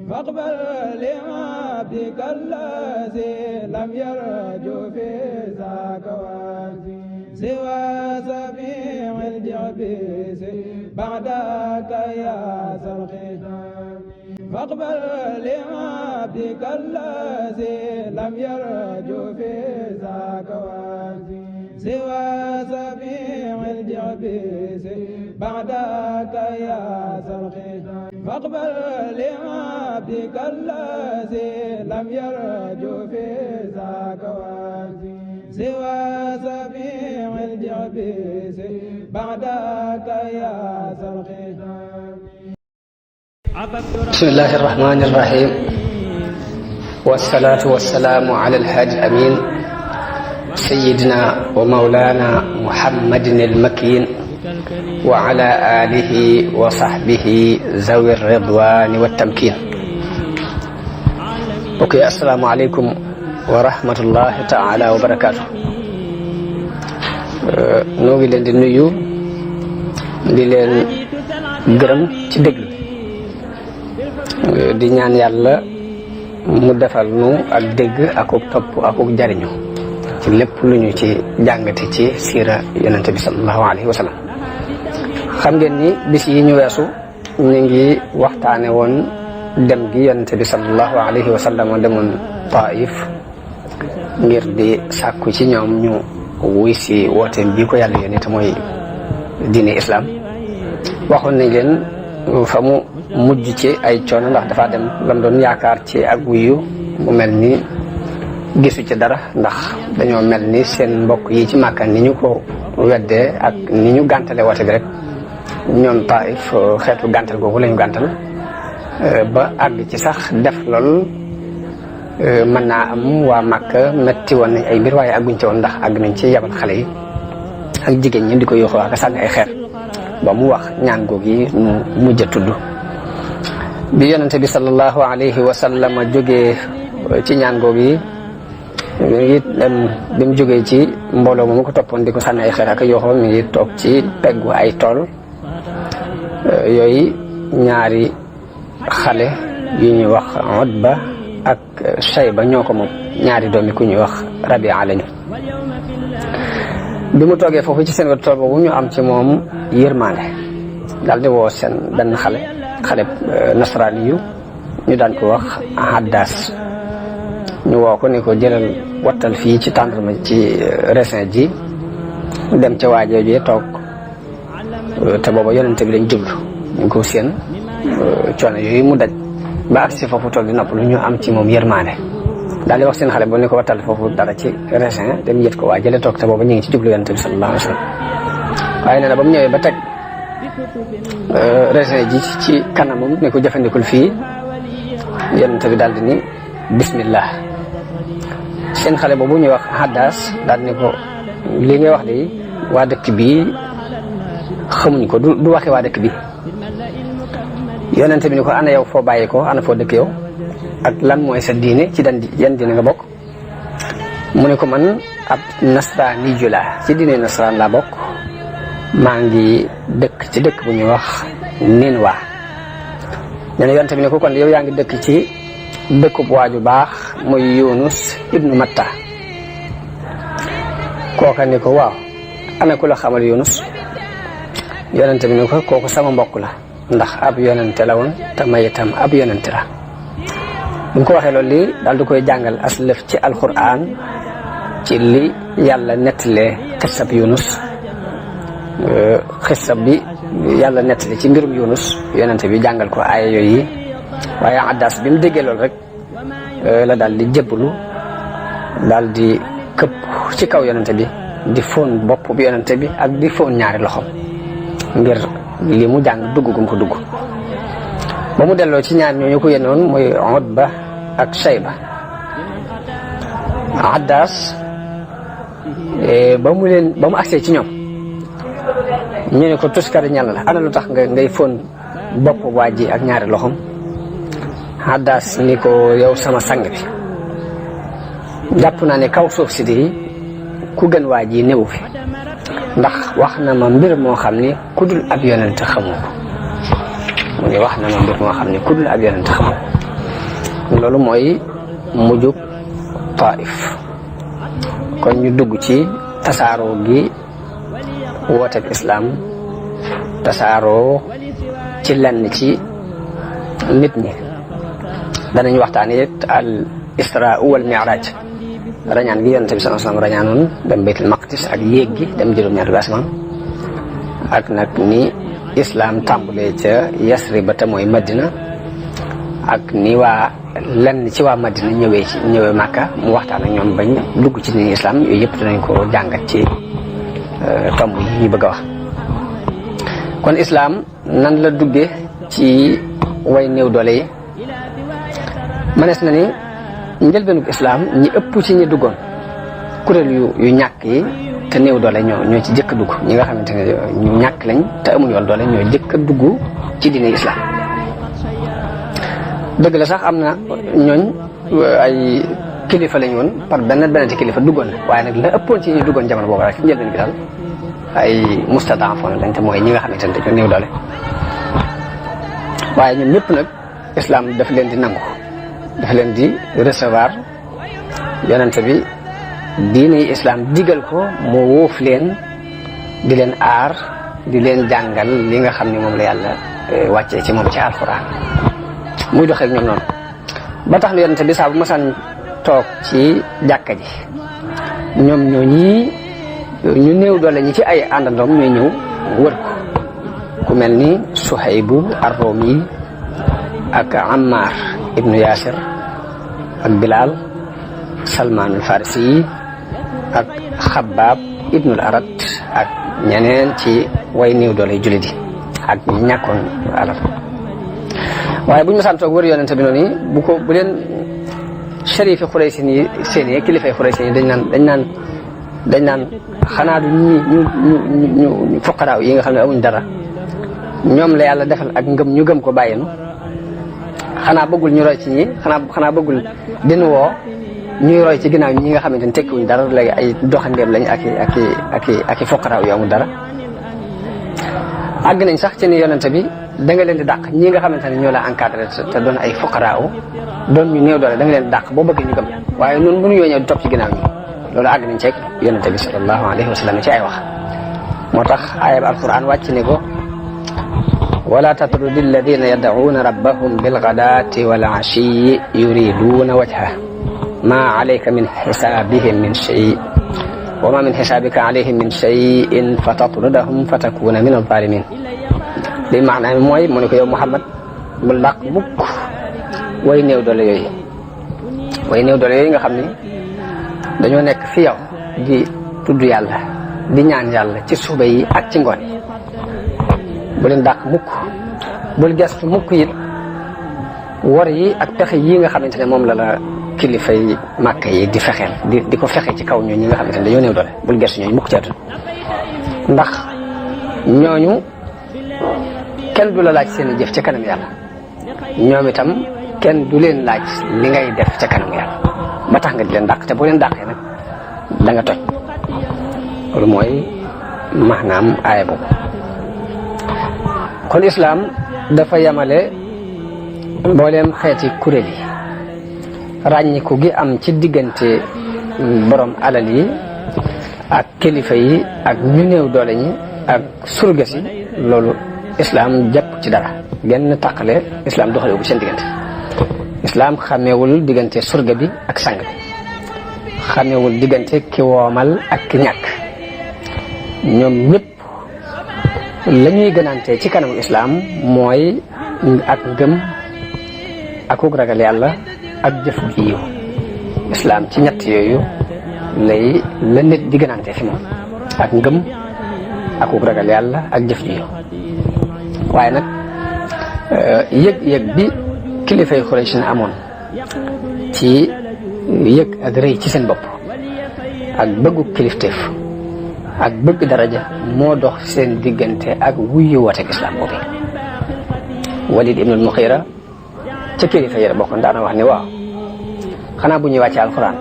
فاقبل لعبدك الذي لم يرج في ذاك وازي سوى سبيع الجبيس بعدك يا ذا الختام فاقبل لعبدك الذي لم يرج في ذاك وازي سوى سبيع الجبيس بعدك يا ذا الختام فاقبل لعبدك الذي لم يرج في ذاك وازي سوى سبيع الجبيس بعدك يا ذا الختام. بسم الله الرحمن الرحيم والصلاة والسلام على الهادي الأمين سيدنا ومولانا محمد المكين وعلى آله وصحبه ذوي الرضوان والتمكين. اوكي السلام عليكم ورحمة الله تعالى وبركاته. noo ngi leen di nuyu di leen gërëm ci déglu di ñaan yàlla mu defal nu ak dégg akuk topp akuk jariñu ci lépp lu ñu ci jàngate ci siira yonente bi sallallahu alayhi wa sallam. xam ngeen ni bis yi ñu weesu ñu ngi waxtaane woon dem gi yonente bi sallallahu alayhi wa sallam demoon Taif ngir di sàkku ci ñoom ñu wuy si wooteem bii ko yàlla yónni te mooy diine islam. waxoon nañ leen fa mu mujj ci ay coono ndax dafa dem lam doon yaakaar ci ak wuyu mu mel ni gisu ci dara ndax dañoo mel ni seen mbokk yi ci Màkka ni ñu ko weddee ak ni ñu gàntale woote bi rek ñoom Taif xeetu gàntal googu lañu gàntal ba àgg ci sax def lool mën naa am waa Màkka metti woon nañ ay mbir waaye àgguñ ci woon ndax àgg nañ ci yabal xale yi ak jigéen ñi di ko yóoxoo ak sànni ay xeer ba mu wax ñaan googu yi mu mujj a tudd. bi yonente bi sallallahu alayhi wa sallam jógee ci ñaan googu yi mi ngi dem bi mu jógee ci mbooloo mu ko toppoon di ko sànni ay xeer ak yóoxoo mi ngi toog ci peggu ay tool yooyu ñaari xale yu ñuy wax Utba ak Shayba ñoo ko moom ñaari doomi ku ñuy wax Rabia lañu. bi mu toogee foofu ci seen wet tool boobu ñu am ci moom yërmande daal di woo seen benn xale nasraani yu ñu daan ko wax Haddas ñu woo ko ni ko jëlal wattal fii ci tàndarma ci raisin ji dem ca waajoojee toog te booba yonente bi lañ jublu ñu ko seen coono yooyu mu daj ba ak si foofu toog di nopp lu ñu am ci moom yërmande daal di wax seen xale ba ni ko wattal foofu dara ci raisin dem yët ko waa jële toog te booba ñu ngi ci jublu yonente bi sallallahu alayhi wa sallam. waaye nee na ba mu ñëwee ba teg raisin ji ci kanamam ni ko jëfandikul fii yonente bi daal di ni bismillah. seen xale boobu ñuy wax Haddas daal di ni ko li ngay wax de waa dëkk bi xamuñ ko du waxi waa dëkk bi. yonente bi ni ko ana yow foo bàyyi ko ana foo dëkk yow ak lan mooy sa diine ci yan diine nga bokk. mu ne ko man ab nasraani ju laa ci diine nasraan laa bokk maa ngi dëkk ci dëkk bu ñuy wax Ninwa. nee na yonente bi ne ko kon yow yaa ngi dëkk ci dëkkub waaju baax muy Yunus ibnu Matta. kooka ni ko waaw ana ku la xamal Yunus. yonente bi ne ko kooku sama mbokk la ndax ab yonente la woon te may itam ab yonente la. bu ñu ko waxee loolu lii daal di koy jàngal aslëf ci alquran ci li yàlla nettalee xissab Yunus xissab bi yàlla nettali ci mbirum Yunus yonente bi jàngal ko aaya yooyu yi. waaye Haddas bi mu déggee loolu rek la daal di jébbalu daal di këpp ci kaw yonente bi di fóon bopp bi yonente bi ak di fóon ñaari loxom ngir li mu jàng dugg gum ko dugg. ba mu delloo ci ñaar ñooñu ko yénoon muy Utba ak Shayba. Haddas ba mu agsee ci ñoom ñu ne ko tuskari ñal la ana lu tax ngay fóon bopp waa ji ak ñaari loxom. Haddas ni ko yow sama sang bi jàpp naa ne kaw suuf si di ku gën waa ji néew fi ndax wax na ma mbir moo xam ni ku dul ab yonent xamu ko. mu ne wax na ma mbir moo xam ne ku dul ab yonent xamu ko loolu mooy mujjub Taif. kon ñu dugg ci tasaaroo gi wooteeb islaam tasaaroo ci lenn ci nit ñi. danañ waxtaane it al isra wal mi'raj, rañaan gi yonent bi sallallahu alayhi wasallam rañaanoon dem baytul maqdis ak yéeg gi dem juróom-ñaari bi asamaan, ak nag ni islaam tàmbalee ca Yasriba te mooy Madina, ak ni waa lenn ci waa Madina ñëwee Makka mu waxtaan ak ñoom bañ dugg ci ni islam. yooyu yëpp danañ ko jàngat ci tomb yi ñu bëgg a wax. kon islaam nan la duggee ci way néew doole yi. manees na ni njëlbeenug islaam ñi ëpp ci ñi duggoon kuréel yu ñàkk yi te néew doole ñoo ci jëkk a dugg. ñi nga xamante ne ñu ñàkk lañ te amuñu woon doole ñoo jëkk a dugg ci diine islaam. dëgg la sax am na ñooñ ay kilifa lañ woon par benn ci kilifa duggoon na, waaye nag la ëppoon ci ñi duggoon jamono boobu rek ci njëlbeen bi daal ay mustadaafoon lañ te mooy ñi nga xamante ne dañoo néew doole. waaye ñun ñëpp nag islaam daf leen di nangu, daf leen di recevoir. yonent bi diine yi islaam digal ko mu wóof leen, di leen aar, di leen jàngal li nga xam ne moom la yàlla wàccee ci moom ci alxuraan, muy doxee ak ñoom noonu. ba tax na yonent bi saa bu masaan toog ci jàkka ji, ñoom ñu néew doole ñi ci ay àndandoom ñooy ñëw wër ko. ku mel ni Suhaybu ar-Rumi ak Ammar ibnu Yasir ak Bilal, Salman al-Farisi yi ak Xabbaab ibnul Arat ak ñeneen ci way néew doole jullit yi ak ñi ñàkkoon alal. waaye bu ñu masaan toog wër yonente bi noonu bu leen sharifi Xuraysin yi seen kilifay Xuraysin yi dañ naan xanaa du ñu fuqaraaw yi nga xam ne amuñ dara, ñoom la yàlla defal ak ngëm ñu gëm ko bàyyinu. xanaa bëggul ñu roy ci ñi, xanaa bëggul dinu woo ñuy roy ci ginnaaw ñi nga xamante ne tekkiwuñ dara, léegi ay doxandeem lañ ak i fuqaraaw yu amul dara. àgg nañ sax ci ni yonente bi da nga leen di dàq ñi nga xamante ne ñoo la encadré te doon ay fuqaraaw doon ñu néew doole, da nga leen di dàq boo bëggee ñu gëm. waaye noonu mënuñoo ñëw di topp ci ginnaaw ñi. loolu àgg nañ ceeg yonente bi sallallahu alayhi wa sallam ci ay wax. moo tax aaya alquran wàcc ne ko wala tatrudi alladina yad'uuna rabbahum bilghadaati wal ashiyyi yuriduuna wajha ma alayka min xisaabihim min shay wa ma min xisaabika alayhim min shayin fa tatrudahum fa takuna min alzalimin. li maanaam mooy mu ne ko yow Muhammad bul dàq mukk way néew doole yooyu nga xam ni dañoo nekk fi yow di tudd yàlla di ñaan yàlla ci suba yi ak ci ngoon yi. bu leen dàq mukk, bul gestu mukk it war yi ak pexe yi nga xamante ne moom la kilifay Màkka yi di fexeel di ko fexe ci kaw ñooñu ñi nga xamante ne dañoo néew doole. bul gestu ñooñu mukk ci àdduna, ndax ñooñu kenn du la laaj seen jëf ca kanam yàlla, ñoom itam kenn du leen laaj li ngay def ca kanam yàlla ba tax nga di leen dàq. te boo leen dàqee nag da nga toj. loolu mooy maanaam aaya boobu. kon islaam dafa yamale mbooleem xeeti kuréel yi. ràññiku gi am ci diggante borom alal yi ak kilifa yi ak ñu néew doole ñi ak surga si, loolu islaam jàpp ci dara. genn tàqale islaam doxalewu ko seen diggante. islaam xàmmeewul diggante surga bi ak sang bi, xàmmeewul diggante ki woomal ak ki ñàkk. ñoom ñëpp la ñuy gënante ci kanamu islaam mooy ak ngëm akuk ragal yàlla ak jëf ju yiw. islaam ci ñett yooyu la nit di gënante fi moom, ak ngëm akuk ragal yàlla ak jëf ju yiw. waaye nag yëg-yëg bi kilifay Xuraysh na amoon ci yëg ak rëy ci seen bopp ak bëggu kilifteef ak bëgg daraja moo dox seen diggante ak wuyu wooteeg islam boobu. Walid ibnul Mughira ca kilifa yi bokkoon daana wax ne waaw xanaa bu ñuy wàccee alxuraan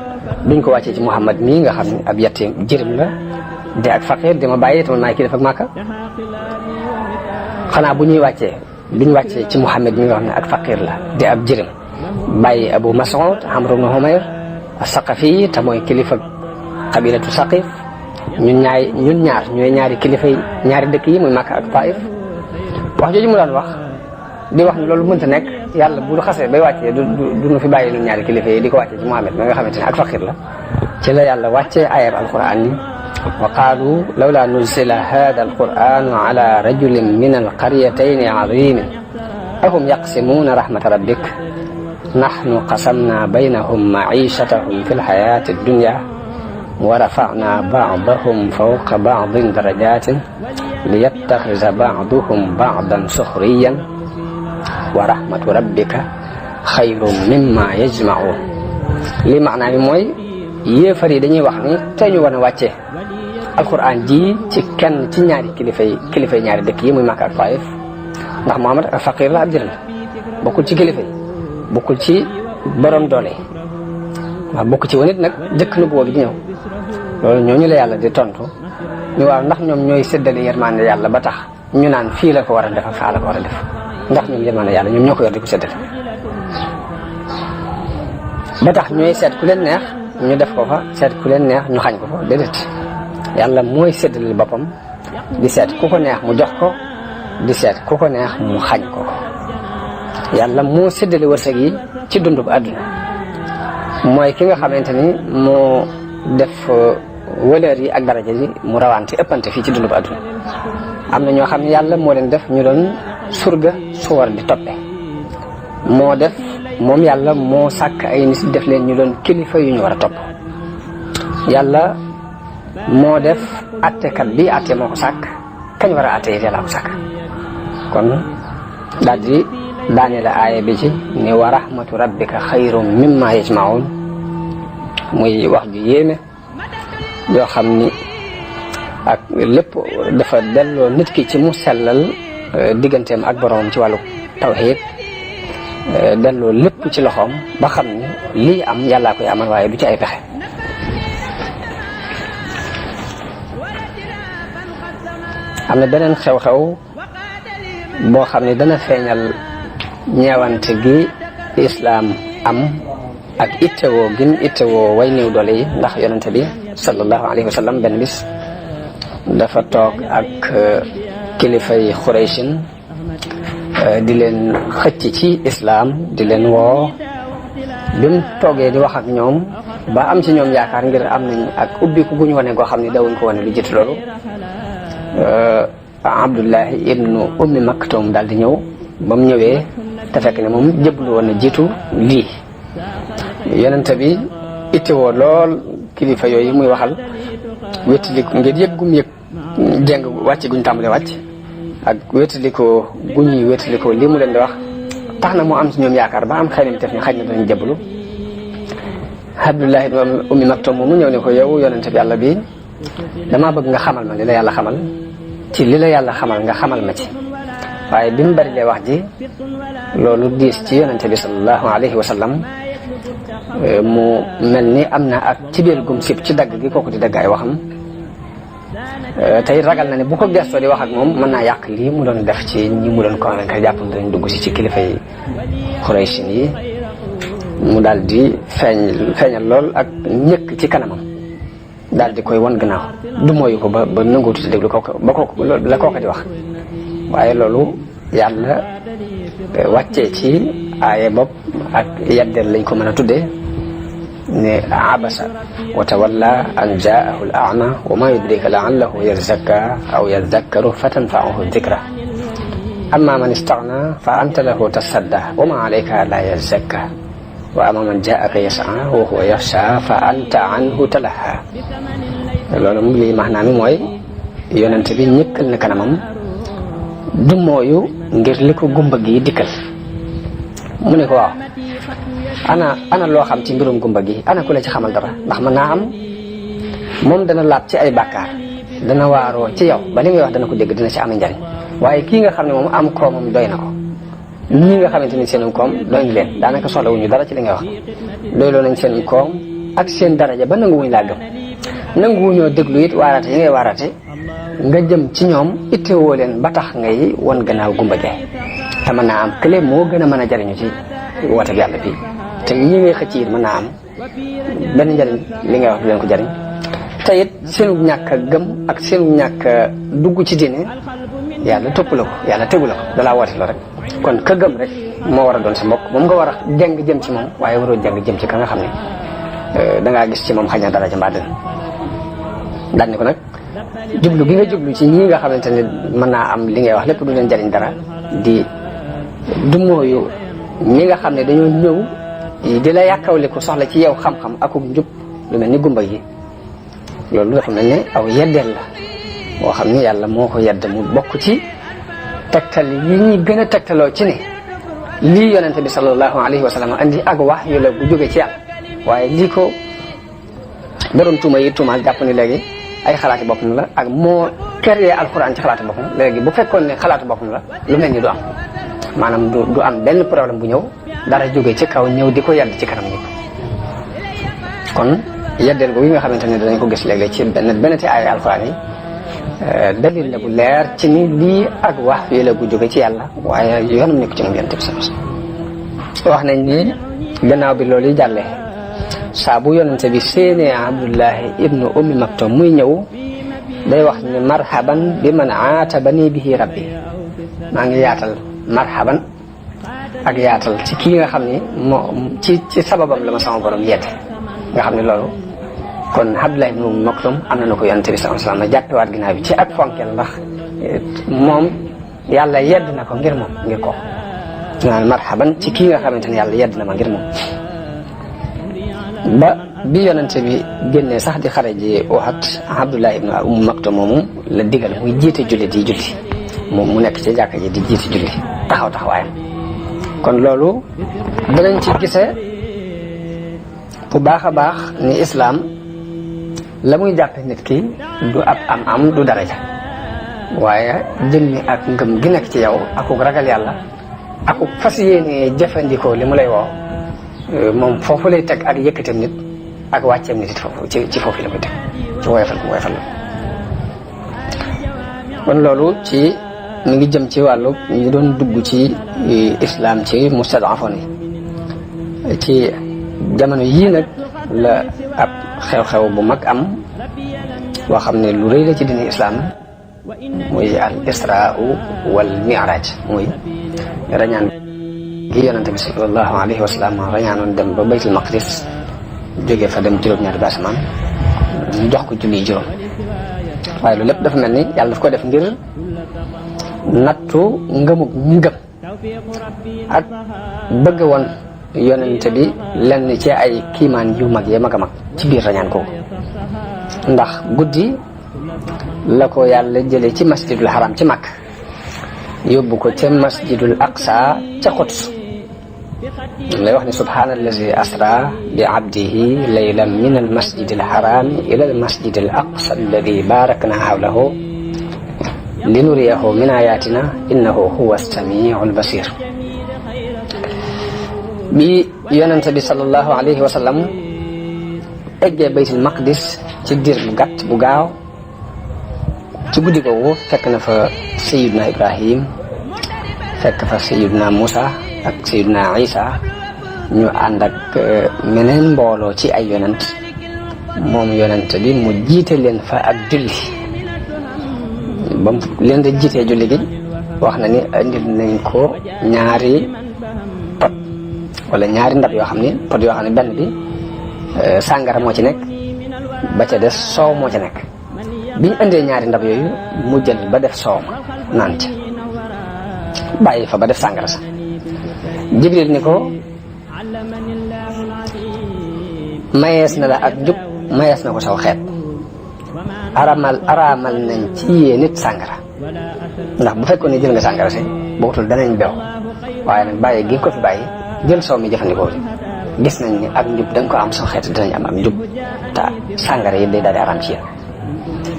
duñ ko wàccee ci Muhammad mii nga xam ne ab yatim jirim la di ak faqir di ma bàyyi tamit maay kilifa ak Màkka. xanaa bu ñuy wàccee duñ wàccee ci Muhammad mii nga xam ne ak faqir la di ab jirim bàyyi Abu Mas'ud Amr ibn Humayr as-Saqafi te mooy kilifa qabilatu Saqif ñun ñaar ñooy ñaari kilifa yi ñaari dëkk yi muy Makka ak Taif. wax jooju mu daan wax di wax ni loolu mënta nekk yàlla bu xasee bay wàccee du nu fi bàyyi ñun ñaari kilifa yi di ko wàccee ci Muhammad ma nga xamante ne ak faqir la ci la yàlla wàccee ayab alquran ni wa qaalu lawla nuzila hada alquranu ala rajulin min alqaryatayni azimin ahum yaqsimuuna rahmata rabbik nahnu qasamna baynahum maichatahum fi lxayati addunya wa rafa'na ba'dahum fawqa ba'din darajatin liyattaxiza ba'duhum ba'dan suxriyan wa rahmatu rabbika xayrun mimma yajma'un. li maanaa mi mooy yéefar yi dañuy wax ni te ñu war a wàcce alquran ji ci kenn ci ñaari kilifay ñaari dëkk yi muy Makka ak Taif ndax Muhammad ak faqir la ab jël la bokkul ci kilifa yi bokkul ci borom doole yi waaw bokk ci wanit nag jëkk nu boobu di ñëw loolu ñooñu la yàlla di tontu ñu waaw ndax ñoom ñooy séddale yërmande yàlla ba tax ñu naan fii la ko war a def ak faa la ko war a def ndax ñoom yërmande yàlla ñoom ñoo ko yor di ko séddale ba tax ñooy seet ku leen neex ñu def ko fa seet ku leen neex ñu xañ ko fa déedéet yàlla mooy séddale boppam di seet ku ko neex mu jox ko di seet ku ko neex mu xañ ko yàlla moo séddale wërsëg yi ci dundub àdduna mooy ki nga xamante ni moo def wëlër yi ak daraja yi mu rawante ëppante fii ci dundub àdduna am na ñoo xam ne yàlla moo leen def ñu doon surga su war di toppe moo def moom yàlla moo sàkk ay nit def leen ñu doon kilifa yu ñu war a topp yàlla moo def attekat bi atte moo ko sàkk kañ war a atte it yàlla ko sàkk kon daal di daane la aaya bi ci ni wa rahmatu rabbika xayrum mimma yajmaun muy wax ju yéeme yoo xam ni ak lépp dafa delloo nit ki ci mu sellal digganteem ak boroomam ci wàllu tawxiid delloo lépp ci loxoom ba xam ni lii am yàllaa koy amal waaye du ci ay pexe. am na beneen xew-xew boo xam ne dana feeñal ñeewante gi islaam am ak ittewoo gin ittewoo way néew doole yi ndax yonente bi sallallahu alayhi wa sallam benn bis dafa toog ak kilifay Xuraysin di leen xëcc ci islaam di leen woo bi mu toogee di wax ak ñoom ba am ci ñoom yaakaar ngir am nañ ak ubbiku gu ñu wane goo xam ne dawuñ ko wane lu jiitu loolu Abdullahi ibnu Ummi Maktum daal di ñëw ba mu ñëwee te fekk ne moom jëblu woon na jiitu lii yonente bi ittewoo lool kilifa yooyu muy waxal wéttaliku ngir yëg gum yëg jeng wàcc guñ tàmbalee wàcc ak wéttalikoo gu ñuy wéttalikoo lii mu leen di wax tax na mu am ci ñoom yaakaar ba am xelim tef ni xaj na dañu jëblu Abdullahi ibnu Ummi Maktum moomu ñëw ne ko yow yonente bi yàlla bi damaa bëgg nga xamal ma li la yàlla xamal ci li la yàlla xamal nga xamal ma ci waaye bi mu bari lee wax ji loolu diis ci yonente bi sallallahu alayhi wa sallam mu mel ni am na ak ci biir gum sib ci dagg gi kooku di dagg ay waxam tey ragal na ne bu ko gestoo di wax ak moom mën naa yàq lii mu doon def ci ñi mu doon convaincre jàpp dañ dugg si ci kilifa yi Xuraysin yi mu daal di feeñal lool ak ñëkk ci kanamam daal di koy won gannaaw du mooyu ko ba nanguutu ci déglu kooku ba kooku la kooka di wax waaye loolu yàlla wàccee ci aaye bopp ak yaddeel lañ ko mën a tuddee ne abasa wa tawalla an jaahu al a'ma wa ma yudrika la'allahu yazakka aw yadhakkaru fatanfa'uhu dhikra amma man istaghna fa anta lahu tasadda wa ma alayka la yazakka wa amma man jaa'aka yas'a wa huwa yakhsha fa anta anhu talaha loolu moom lii maanaam mi mooy yonent bi ñëkkal na kanamam du mooyu ngir li ko gumba gi dikkal mu ne ko waaw ana loo xam ci mbirum gumba gi ana ku la ci xamal dara ndax mën naa am moom dana laab ci ay bàkkaar dana waaroo ci yow ba li ngay wax dana ko dégg dina ci am njariñ waaye kii nga xam ne moom am koomam doy na ko ñii nga xamante ni seenum koom doy na leen daanaka soxlawuñu dara ci li ngay wax doyloo nañ seen koom ak seen daraja ba nanguwuñ laa gëm nanguwuñoo déglu it waarate yi ngay waarate nga jëm ci ñoom ittewoo leen ba tax ngay won gannaaw gumba gee te mën naa am kële moo gën a mën a jariñu ci wooteeg yàlla bi te ñi ngay xëcc it mën naa am benn njëriñ li ngay wax du leen ko jëriñ te it seenu ñàkk a gëm ak seenu ñàkk a dugg ci diine yàlla topp la ko yàlla tegu la ko dalaa woote la rek kon ka gëm rek moo war a doon sa mbokk moom nga war a jàng jëm ci moom waaye waroo jàng jëm ci ka nga xam ne dangaa gis ci moom xëy na dara ca mbaa daan ni ko nag jublu gi nga jublu ci ñi nga xamante ne mën naa am li ngay wax lépp du leen jariñ dara di dumóoyu ñi nga xam ne dañoo ñëw di la yàkkawle ko soxla ci yow xam-xam akuk njub lu mel ni gumba yi loolu dafa mel ne aw yeddeel la boo xam ne yàlla moo ko yedd mu bokk ci tegtal yi ñuy gën a tegtaloo ci ne lii yonente bi sallallahu alayhi wa sallam andi ak wax yu la bu jóge ci yàlla waaye lii ko borom tuuma yi tuumaal jàpp ni léegi ay xalaati boppam la ak moo créé alxuraan ci xalaati boppam léegi bu fekkoon ne xalaati boppam la lu mel ni du am maanaam du am benn problème bu ñëw dara jóge ci kaw ñëw di ko yedd ci kanam ñëpp kon yeddeel boobu yi nga xamante ne danañ ko gis léegi ci benn ci ay alxuraan yi dalil la bu leer ci ni lii ak wax fii la bu jóge ci yàlla waaye yoonam nekk ci moom yonent bi sallallahu alayhi wasallam wax nañ ni gannaaw bi loolu yi jàllee saa bu yonente bi séenee Abdullahi ibnu ummi maktum muy ñëw day wax ni marhaban bi man aatabani bihi rabbi maa ngi yaatal marhaban ak yaatal ci kii nga xam ni moo ci sababam la ma sama borom yedd nga xam ne loolu kon Abdullahi ibnu ummi maktum am na ko yonente bi sallallahu alayhi wasallam jàppewaat ginnaaw bi ci ak fonkeel ndax moom yàlla yedd na ko ngir moom ngir ko naan marhaban ci kii nga xamante ne yàlla yedd na ma ngir moom ba bi yonente bi génnee sax di xare ji Uhud Abdullah ibn Umm Maktum moomu la digal muy jiite julli di julli mu nekk ci jàkka ji di jiite julli taxawaayam kon loolu danañ ci gisee bu baax a baax ni islaam la muy jàppe nit ki du ab am du daraja waaye jëmmi ak ngëm gi nekk ci yow akuk ragal yàlla akuk fas yéene jëfandikoo li mu lay woo moom foofu lay teg ak yëkkateem nit ak wàcceem nit it foofu ci foofu la koy teg ci woyofal la kon loolu ci mi ngi jëm ci wàllu ñu doon dugg ci islam ci mustadafoon yi ci jamono yii nag la ab xew-xew bu mag am boo xam ne lu rëy la ci dini islam muy al israa wal mi'raj muy rañaan gi yonente bi sallallahu alayhi wa sallam rañaanoon dem ba baytul maqdis jógee fa dem juróom-ñaari ba asamaan ñu jox ko julli juróom waaye loolu lépp dafa mel ni yàlla daf ko def ngir nattu ngëmug ñu gëm ak bëgg woon yonente bi lenn ci ay kiimaan yu mag yee mag a mag ci biir rañaan kooku ndax guddi la ko yàlla jële ci masjidul haram ci Makka yóbbu ko ca masjidul aqsa ca Quds lay wax ne subhaanallazi asra bi abdihi laylan min al masjidil haram ila al masjidil aqsa alladi barakna hawlahu linuriyahu min ayatina innahu huwa as-sami'ul basir bi yonente bi sallallahu alayhi wa sallam eggee baytul maqdis ci diir bu gàtt bu gaaw ci guddi googu fekk na fa sayidna Ibrahim fekk fa sayidna Musa ak sayidna Isa ñu ànd ak meneen mbooloo ci ay yonent moom yonent bi mu jiite leen fa ak julli ba mu leen da jiitee julli gi wax na ni andil nañ ko ñaari pot wala ñaari ndab yoo xam ne pot yoo xam ne benn bi sàngara moo ci nekk ba ca des soow moo ca nekk bi ñu indee ñaari ndab yooyu mu jël ba def soow ma naan ca bàyyi fa ba def sàngara sa Jibril ni ko mayees na la ak njub mayees na ko saw xeet araamal nañ ci yee nit sàngara ndax bu fekkoon ne jël nga sàngara si bootul danañ bew waaye nag bàyyi gi ko fi bàyyi jël soow mi jëfandikoo gis nañ ni ak njub da nga ko am saw xeet danañ am ak njub te sàngara yi day daal di araam ci yéen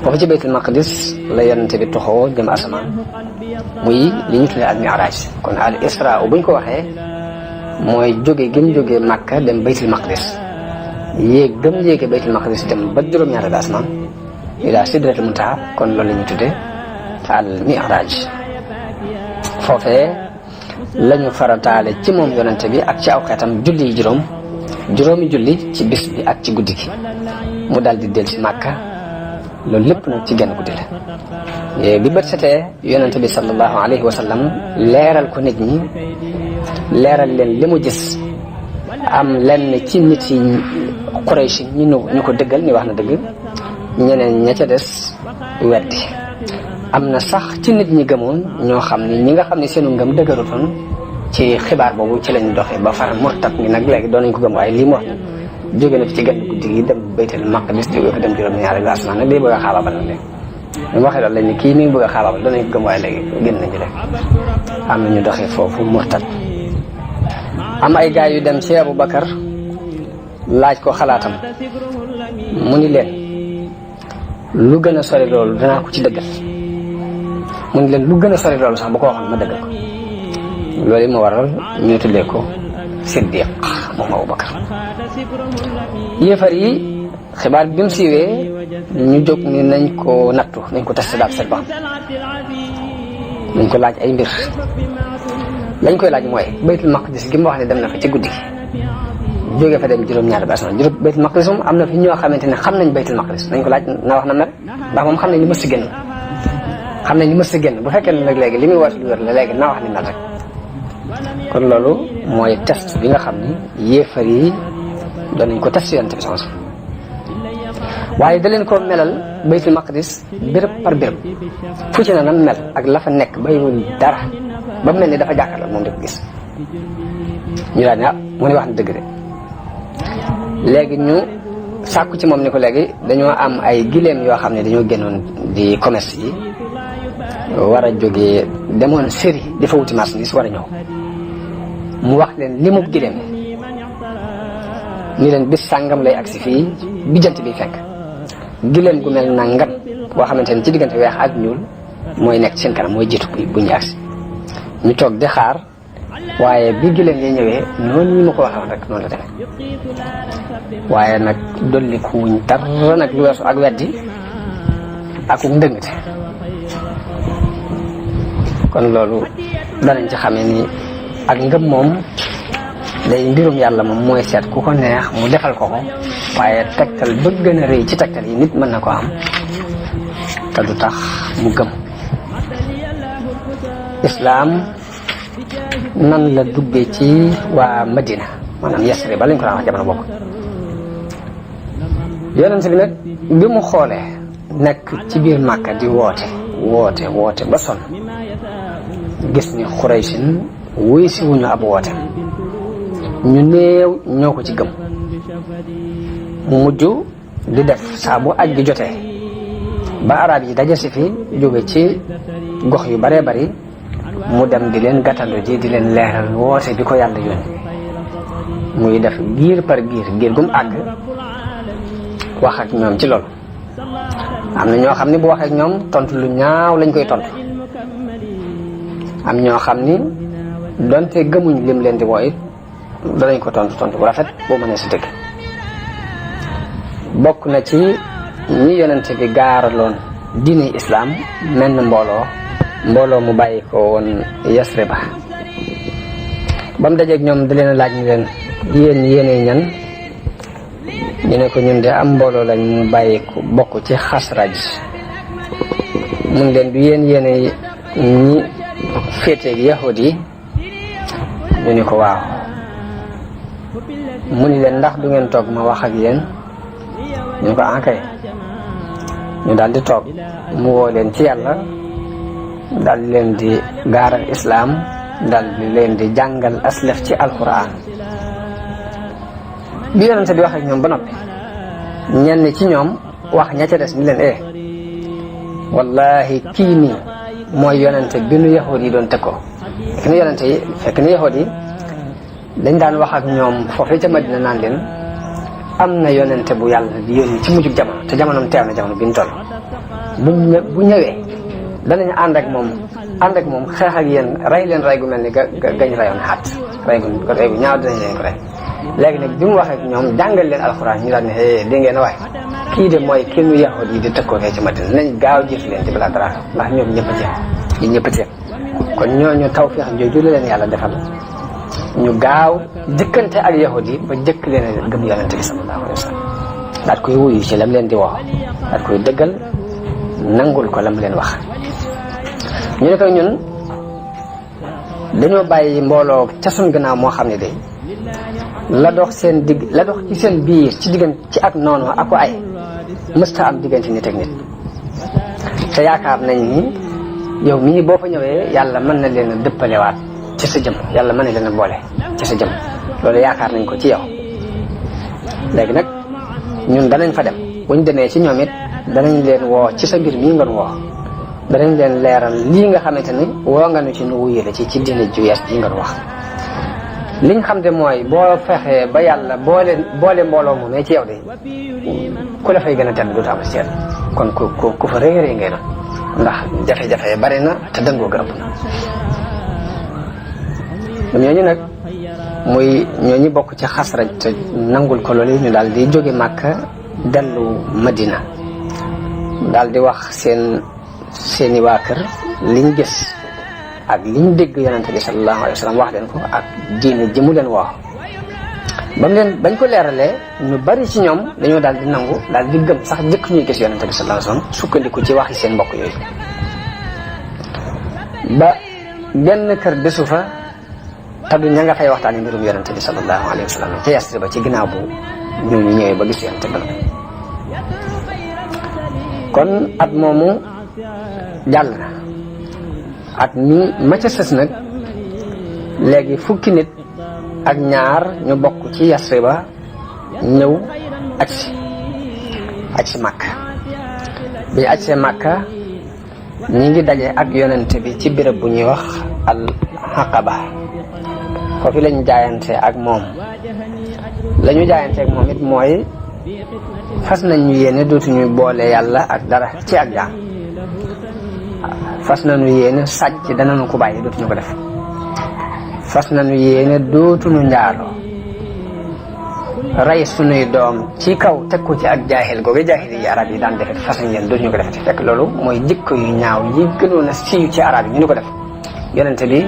foofu ci baytul maqdis la yonente bi toxoo jëm asamaan muy li ñu tuddee al mi'raj kon al isra buñ ko waxee mooy jóge gëm jóge Makka dem baytul maqdis yéeg gëm yéege baytul maqdis dem ba juróom-ñaari ba asamaan ila sidratul muntaha kon loolu la ñu tuddee al mi'raj foofee lañu farataale ci moom yonente bi ak ci aw xeetam julli yi juróomi julli ci bis bi ak ci guddi gi mu daal di del ci Màkka loolu lépp nag ci genn guddi la bi bët setee yonente bi sallallahu alayhi wa sallam leeral ko nit ñi leeral leen li mu gis am lenn ci nit yi Quraysh ñu ko dëggal ni wax na dëgg ñeneen ña ca des weddi am na sax ci nit ñi gëmoon ñoo xam ni ñi nga xam ne seenu ngëm dëgërutoon ci xibaar boobu ci lañ doxee ba far murtat ni nag léegi doon nañ ko gëm waaye lii mu wax ni jóge na fi ci genn guddi gi dem Baytul Maqdis jóge fa dem juróom-ñaari asamaan nag day bëgg a xaabaabal nag léegi ñu waxee loolu lañ ni kii mi ngi bëgg a xaabaabal doon nañ ko gëm waaye léegi génn nañu rek am na ñu doxee foofu murtat am ay gaay yu dem ci Abu Bakar laaj ko xalaatam mu ni leen lu gën a sori loolu danaa ko ci dëggal mu ni leen lu gën a sori loolu sax bu ko waxoon ma dëggal ko loolu ma waral ñu tuddee ko Siddiq moom Abu Bakar yéefar yi xibaar bi mu siiwee ñu jóg ni nañ ko nattu nañ ko testé daal seet ba xam nañ ko laaj ay mbir lañ koy laaj mooy Baytul Maqdis gi mu wax ne dem na fa ci guddi gi jógee fa dem juróom-ñaari ba asamaan Baytul Maqdis moom am na fi ñoo xamante ne xam nañ Baytul Maqdis nañ ko laaj na wax na mer ndax moom xam nañ li mës si génn bu fekkee ne nag léegi li muy wax lu wér la léegi na wax ni mel rek kon loolu mooy test bi nga xam ni yéefar yi doon nañ ko test yonent bi sama waaye da leen ko melal Baytul Maqdis béréb par béréb fu ci na nam mel ak la fa nekk baywul dara ba mel ni dafa jàkkaarloo moom di ko gis ñu daal ne mu ne wax na dëgg de léegi ñu sàkku ci moom ni ko léegi dañoo am ay gileem yoo xam ne dañoo génnoon di commerce yi war a jógee demoon Syrie di fa wuti marchandise war a ñëw mu wax leen li mu gileem ni leen bis sàngam lay agsi fii bi jant bi fekk gileem gu mel na ngam boo xamante ne ci diggante weex ak ñuul mooy nekk seen kanam mooy jiitu bu ñu agsi ñu toog di xaar waaye bi gileem yi ñëwee noonu ñu ma ko waxoon rek noonu la demee waaye nag dolli ku wuñ dara nag lu weesu ak weddi ak ndëngte kon loolu danañ ci xamee ni ak ngëm moom day mbirum yàlla moom mooy seet ku ko neex mu defal ko waaye tegtal ba gën a rëy ci tegtal yi nit mën na ko am te du tax mu gëm islaam nan la duggee ci waa Madina maanaam Yasrib ba lañ ko daan wax jamono bokk yonent bi nag bi mu xoolee nekk ci biir Màkka di woote ba sonn gis ni Xuraysin wuy si wuñu ab woote ñu néew ñoo ko ci gëm mu mujj di def saa bu aj gi jotee ba arab yi daje si fi jóge ci gox yu baree bari mu dem di leen gàttandu ji di leen leeral woote bi ko yàlla yónni muy def giir par giir gum àgg wax ak ñoom ci loolu am na ñoo xam ni bu waxee ak ñoom tontu lu ñaaw lañ koy tontu am ñoo xam ni donte gëmuñ lim leen di wooyit danañ ko tontu bu rafet boo mënee si dëgg bokk na ci ñi yonent bi gaaraloon diine islaam mel na mbooloo mu bàyyi ko woon Yasriba ba mu dajeeg ñoom da leen a laaj ñu leen yéenee ñan ñu ne ko ñun de am mbooloo lañ mu bàyyi ko bokk ci Xasraj mu ngi leen du yéene ñi féeteeg yahud yi ñu ni ko waaw mu ni leen ndax du ngeen toog ma wax ak yéen ñu ko ankay ñu daal di toog mu woo leen ci yàlla daal di leen di gaaral islaam daal di leen di jàngal aslaf ci alquran bi yonente bi wax ak ñoom ba noppi ñenn ci ñoom wax ña ca des ni leen wallahi kii nii mooy yonente bi nu yahud yi doon teg ko fekk ni yahud yi dañ daan wax ak ñoom foofee ca Madina naan leen am na yonente bu yàlla di yónni ci mujjug jamono te jamonoom teew na jamono bi ñu toll bu ñëwee danañ ànd ak moom xeex ak yéen rey leen rey gu mel ni gañ reyoon xaat rey gu ñaaw dinañ leen ko rey léegi nag bi mu waxee ak ñoom jàngal leen alxuraan ñu daal ne di ngeen waay kii de mooy kenn yahud yi di tëkkoo fee ci Madina nañ gaaw jiitu leen ci balaa dara ndax ñoom ñëpp a ceeb kon ñooñu tawfiix jooju la leen yàlla defal ñu gaaw jëkkante ak yahud yi ba jëkk leen a gëm yonente bi sallallahu alayhi wa sallam daat koy wuyu ci lam leen di wax daat koy dëggal nangul ko lam leen wax. ñu ne ko ñun dañoo bàyyi mbooloo ca suñ gannaaw moo xam ne day la dox ci seen biir ci diggante ci ak noonu ak ko ay mësta am diggante nit ak nit te yaakaar nañ ni yow mii boo fa ñëwee yàlla mën na leen a dëppalewaat ci sa jëm yàlla mën na leen a boole ci sa jëm loolu yaakaar nañ ko ci yow. léegi nag ñun danañ fa dem buñ demee ci ñoom it danañ leen woo ci sa mbir mii nga woo danañ leen leeral lii nga xamante ni woo nga nu ci nu wuyu la ci diine ju yees ji nga wax. liñ xam de mooy boo fexee ba yàlla boole mbooloo mu ne ci yow de ku la fay gën a tedd dootu am ci kon ku fa rëy rëy ngay na ndax jafe-jafe bari na te dëngoo ga ëpp na. ñooñu nag muy ñooñu bokk ci Xasraj te nangul ko loolu ñu daal di jóge Màkka dellu Madina daal di wax seeni waa kër liñ gis ak liñ dégg yonente bi sallallahu alayhi wa sallam wax leen ko ak diine ji mu leen wax bañ ko leeralee ñu bari ci ñoom dañoo daal di nangu daal di gëm sax jëkk ñuy gis yonente bi sallallahu alayhi wa sallam sukkandiku ci waxi seen mbokk yooyu ba benn kër desu fa te du ña nga fay waxtaani mbirum yonente bi sallallahu alayhi wa sallam ca Yasrib ba ci ginnaaw bu ñooñu ñëwee ba gis yonente bi kon at moomu jàll na at mi ma ca sës nag léegi fukki nit ak ñaar ñu bokk ci Yasriba ñëw aj si Makka bi ñu aj see Makka ñi ngi daje ak yonente bi ci béréb bu ñuy wax al Aqaba foofu lañu jaayante ak moom lañu jaayante ak moom it mooy fas nañu yéene dootuñu boole yàlla ak dara ci ak jaam fas nañu yéene sàcc danañu ko bàyyi dootuñu ko def fas nañu yéene dootuñu njaaloo rey sunuy doom ci kaw teg ko ci ak jaahil googu jaahil yi arab yi daan defet fas nañu yéene dootuñu ko defeti fekk loolu mooy jikko yu ñaaw yi gënoon a siiw ci arab yi ñu ko def yonente bi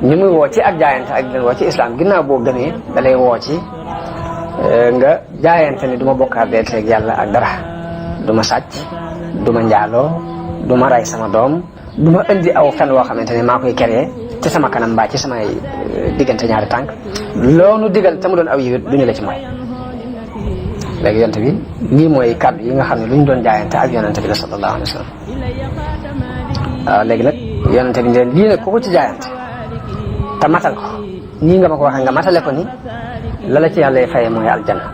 ñu muy woo ci ak jaayante ak leen woo ci islam ginnaaw boo gënee da lay woo ci nga jaayante ni du ma bokkaat deeteeg yàlla ak dara du ma sàcc du ma njaaloo du ma rey sama doom du ma indi aw fen woo xamante ne maa koy keree ci sama kanam mbaa ci samay diggante ñaari tànk loonu digal te mu doon aw yiwit duñu la ci mooy. léegi yonent bi lii mooy kàddu yi nga xam ne lu ñu doon jaayante ak yonent bi la sallallahu alayhi wa sallam waaw léegi nag yonent bi ne lii nag ku ko ci jaayante te matal ko nii nga ma ko waxee nga matale ko ni la ci yàlla faye mooy aljanna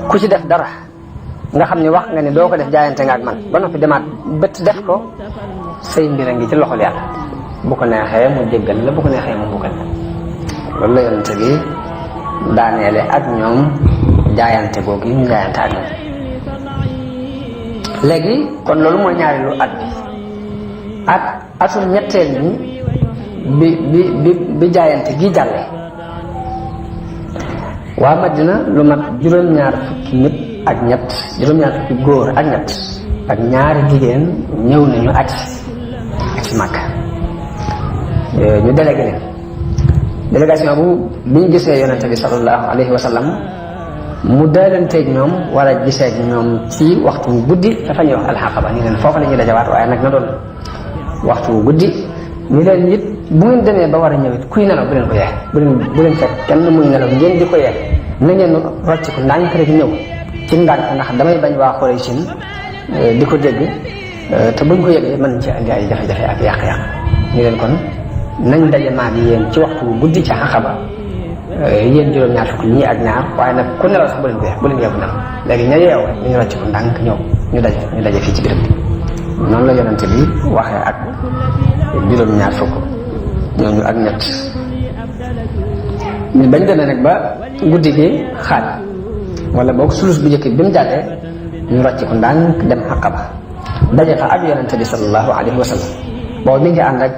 ku ci def dara nga xam ne wax nga ne doo ko def jaayante nga ak man ba noppi demaat bët def ko say mbir a ngi ci loxol yàlla bu ko neexee mu jéggal la bu ko neexee mu buggal la loolu la yonente bi daaneele ak ñoom jaayante googu ñu jaayante ak ñoom léegi kon loolu mooy ñaareelu at bi atum ñetteel bi jaayante gi jàlle waa Madina lu mat juróom-ñaar fukki nit ak ñett juróom-ñaar fukki góor ak ñett ak ñaari jigéen ñëw nañu aj ci Makka ñu délégué leen délégation bu biñ gisee yonente bi sallallahu alayhi wa sallam mu daalanteeg ñoom war a gisee ñoom ci waxtu guddi dafa ñuy wax alxaqaba ni leen foofu la ñuy dajawaat waaye nag na doon waxtu guddi ñu leen it bu ngeen demee ba war a ñëwit kuy nelaw bu leen ko yee bu leen fekk kenn muy nelaw ngeen di ko yee na ngeen rocc ko ndànk rek ñëw ci ndànk ndax damay bañ waa Quraysh di ko dégg te buñ ko yëgee mën ci andi ay jafe-jafe ak yàq-yàq ñu leen kon nañ daje maag yéen ci waxtu guddi ca Aqaba yéen juróom-ñaar fukk ñii ak ñaar waaye nag ku nelaw sax bu leen ko yee bu leen yeewu nelaw léegi ña yeew rek ñu rocc ko ndànk ñëw ñu daje fii ci béréb bi noonu la yonente bi waxee ak juróom-ñaar fukk ñooñu ak ñett ñu bañ demee nag ba guddi gi xaaj wala boog sulus bu njëkk bi mu jàllee ñu rocc ko ndànk dem Aqaba daje fa ak yonente bi sallallahu alayhi wa sallam boobu mi ngi ànd ak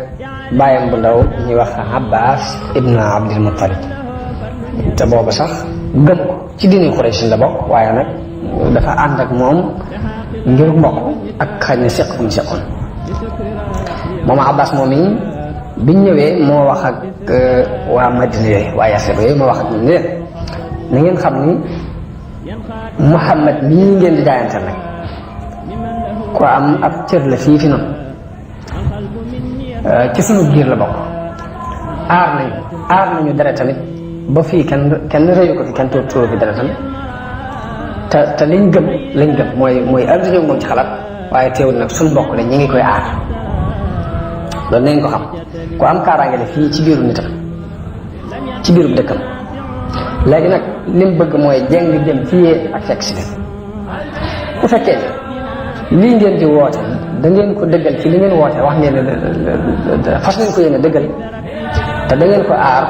bàyyam bu ndaw ñuy wax Abbas ibn Abdul Muttalib te boobu sax gëm ko ci diini Quraysh la bokk waaye nag dafa ànd ak moom ngir mbokk ak xañ ne seq buñ seqoon moom Abbas moom yi biñ ñëwee moo wax ak waa Madina yooyu waa Yasrib yooyu moo wax ak ñun ne leen na ngeen xam ni Muhammad mii ngeen di jaayante nag ko am ab cër la fii fi noonu ci sunu giir la bokk aar nañu dara tamit ba fii kenn rëyu ko fi kenn tuuru fi dara tamit te liñ gëm mooy ànduñu moom ci xalaat waaye teewul nag suñu bokk la ñi ngi koy aar loolu nañ ko xam ku am kaaraange la fii ci biiru nitam ci biiru dëkkam léegi nag lim bëgg mooy jeng dem fii yéen ak fekk si leen bu fekkee lii ngeen di woote da ngeen ko dëggal ci li ngeen woote wax ngeen fas ngeen ko yéene dëggal te da ngeen ko aar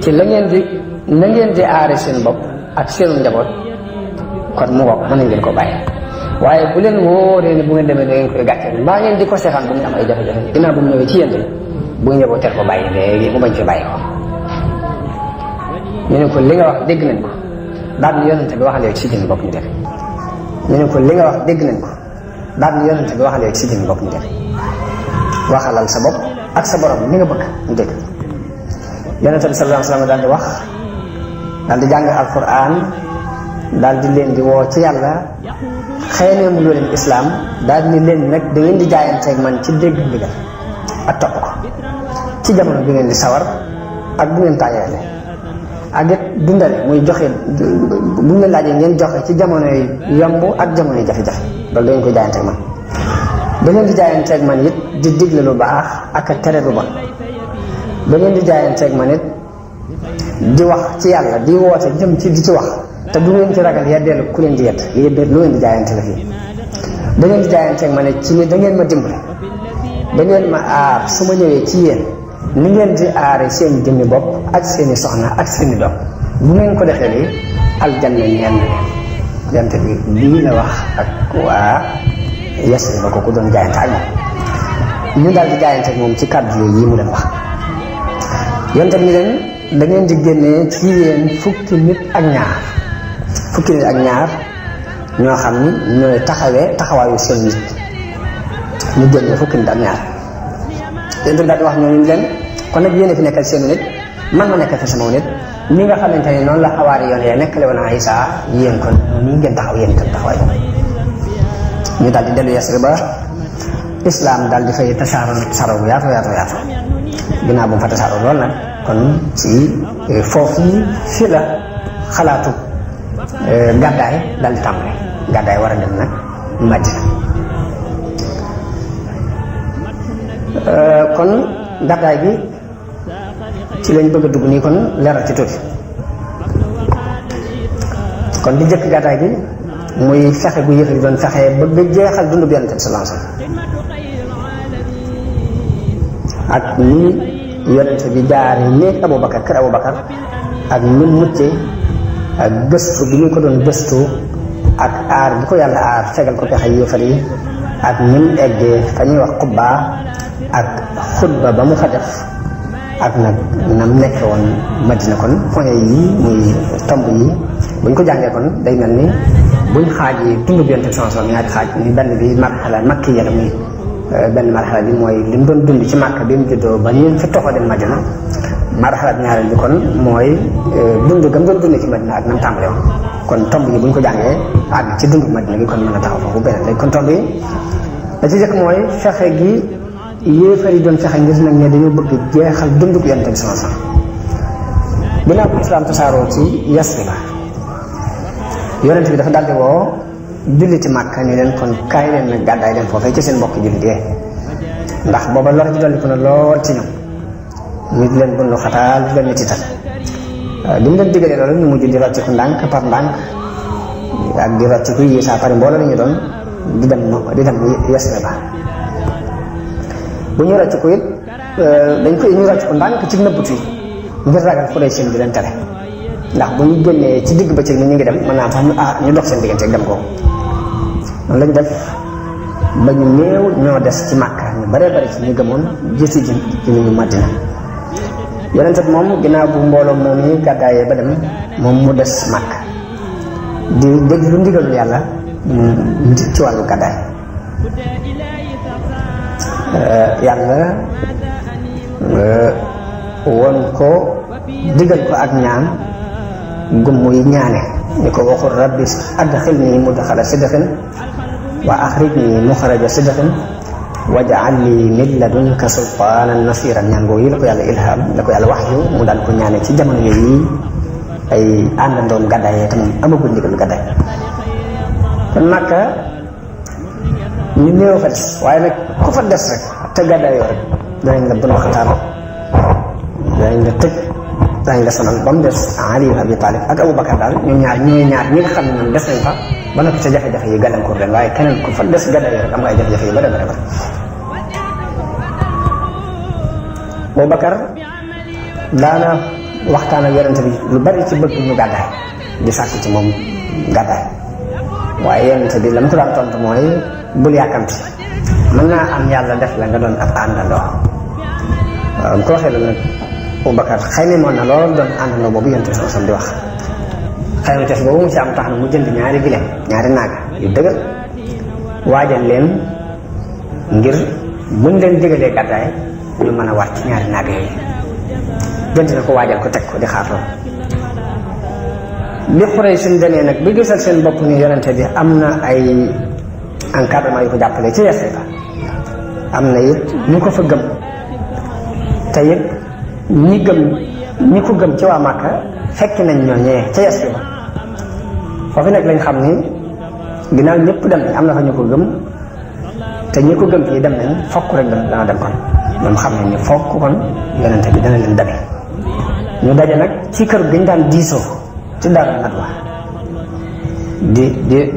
ci la ngeen di na ngeen di aare seen bopp ak seenu njaboot kon mu ngoog mën nañ ngeen ko bàyyi waaye bu leen wóoree ne bu ngeen demee da ngeen koy gàcceel mbaa ngeen di ko seetaan bu mu am ay jafe-jafe ginnaaw bu mu ñëwee ci yéen bu ñëwee teel ko bàyyi léegi mu bañ fi bàyyi ko ñu ne ko li nga wax dégg nañ ko daal ni yonente bi waxal yow ci jëmmi bopp ñu def ñu ne ko li nga wax dégg nañ ko daal ni yonente bi waxal yow ci jëmmi bopp ñu def waxalal sa bopp ak sa borom li nga bëgg ñu dégg yonente bi sallallahu alayhi wa sallam daal di wax daal di jàng alquran daal di leen di woo ci yàlla xëy na mu leen islam daal ni leen nag da ngeen di jaayanteeg man ci dégg ndigal ak topp ko ci jamono bi ngeen di sawar ak bu ngeen taayaale ak it dundale muy joxe bu ñu la laajee ngeen joxe ci jamono yi yomb ak jamono yi jafe-jafe loolu da ngeen koy jaayanteeg man da ngeen di jaayanteeg man it di digle lu baax ak a tere lu bon da ngeen di jaayanteeg man it di wax ci yàlla di woote jëm ci di ci wax te du ngeen ci ragal yeddeelu ku leen di yedd lu ngeen di jaayante la fii da ngeen di jaayanteeg ma ne ci ni da ngeen ma dimbali da ngeen ma aar su ma ñëwee ci yéen ni ngeen di aare seen jëmmi bopp ak seeni soxna ak seeni doom bu ngeen ko defee lii aljanna ñeen na leen jante bi lii la wax ak waa Yasrib ba ko ku doon jaayante ak moom ñu daal di jaayanteeg moom ci kàddu yooyu yi mu leen wax yonte ni leen da ngeen di génnee ci yéen fukki nit ak ñaar ñoo xam ni ñooy taxawaayu seen nit ñu génnee fukki nit ak ñaar yonte daal di wax ñooñu leen kon nag yéen a fi nekkal seen nit man ma nekkal fi sama nit ni nga xamante ni noonu la xawaari yoon yee nekkale woon Isa yéen kon nii ngeen taxaw yéen itam taxawaay ñu daal di dellu Yasrib ba islam daal di fay tasaaroo bu yaatu ginnaaw bu mu fa tasaaroo lool nag kon ci foofu fi la xalaatu gàddaay daal di tàmbale gàddaay war a dem nag Madina kon gàddaay bi ci lañ bëgg a dugg nii kon leeral ci tuuti kon di jëkk gàddaay bi muy fexe bu yëf yi doon fexe bëgg a jeexal dundu bi Yonent bi sallallahu alayhi wasallam ak ni Yonent bi jaare néeg kër Abubakar ak ni mucce ak gëstu bi ñu ko doon gëstu ak aar bi ko yàlla aar fegal ko pexe yéefar yi ak ni mu eggee fa ñuy wax Quba ak xutba ba mu fa def ak nag nam nekk woon Madina kon point yi muy tomb yi buñ ko jàngee kon day mel ni buñ xaaj yi dundu bi Yonent bi sallallahu alayhi wasallam ñaari xaaj ni benn bi marxala makki yàlla muy benn marxala bi mooy li mu doon dund ci Màkka bi mu juddoo ba ñu fi toxoo dem Madina marxala bi ñaareel bi kon mooy dund gam doon dund ci Madina ak nam tàmbale woon kon tomb yi buñ ko jàngee àgg ci dund Madina gi kon mën a taxaw foofu beneen léegi kon tomb yi da ci jëkk mooy fexe gi yéefar yi doon fexe ngir nag ne dañoo bëgg jeexal dund bi Yonent bi sallallahu alayhi wasallam ginnaaw bu islaam tasaaroo ci Yasrib Yonent bi dafa daldi woo julliti Màkka ni leen kon kaay leen nag gàddaay leen foofee ci seen mbokk jullit yee ndax booba lor ji dolli ko na lool ci ñoom ñu di leen bundu xataal di leen mettital bi mu leen diggalee loolu ñu mujj di rocciku ndànk par ndànk ak di rocciku yi saa pare mbooloo la ñu doon di dem Yasrib bu ñu rocciku it ñu rocciku ndànk ci nëbbutu yi ngir ragal Quraysh di leen tere ndax bu ñu génnee ci digg bëccëg ni ñu ngi dem mën naa tax ñu dox seen diggante ak dem ko noonu lañu def ba ñu néew ñoo des ci Màkka ñu baree bari ci ñu gëmoon jiitu ji ci ñu Madina Yonent bi moom ginnaaw bu mbooloo moom yi gàddaayee ba dem moom mu des Màkka di dégg lu ndigalul yàlla ci wàllu gàddaay yàlla won ko digal ko ak ñaan gum muy ñaane ni ko waxul rabbi adxilni mudxala sidqin wa axrijni muxraja sidqin waj'al li min ladunka sultaanan nasiran. ñaan boobu yi la ko yàlla ilham la ko yàlla wax yu mu daan ko ñaane ci jamono yooyu ay àndandoom gàddaay te moom amagul ndigal gàddaay. kon Makka ñu néew fa des waaye nag ku fa des rek te gàddaayoo rek danañ la bunu xataal danañ la tëj danañ la sonal ba mu des Ali ibn Abi Talib ak Abu Bakar daal ñoom ñaar ñi nga xam ne ñoom des nañ fa ba noppi ca jafe-jafe yi gàllankoor leen waaye keneen ku fa des gàddaayoo rek am nga ay jafe-jafe yu bare bare bare. Abu Bakar daana waxtaan ak yonente bi lu bari ci bëgg ñu gàddaay di sàkk ci moom gàddaay waaye yonente bi la mu ko daan tontu mooy bul yàkkamti mën naa am yàlla def la nga doon ab àndandoo. waaw mu ko waxee loolu nag Abubakar xëy na moon na loolu doon àndandoo boobu yonente bi sallallahu alayhi wasallam di wax xëy na tef boobu mu ci am tax na mu jënd ñaari gileem ñaari naaga yu dëgër waajal leen ngir buñ leen digalee gàddaay ñu mën a war ci ñaari naaga yooyu jënd na ko waajal ko teg ko di xaar loolu. bi Xuraysh suñ demee nag bi gisal seen bopp ni yonente bi am na ay encadrement yu ko jàppale ci Yasriba am na it ñu ko fa gëm te it ñi ko gëm ci waa Màkka fekk nañ ñooñee ca Yasriba foofu nag lañ xam ni ginnaaw ñëpp dem nañ am na fa ñu ko gëm te ñi ko gëm fii dem nañ fokk rek dana dem kon ñoom xam nañ ni fokk kon yonente bi dana leen dabe ñu daje nag ci kër gi ñu daan diisoo ci Daaru Nadwa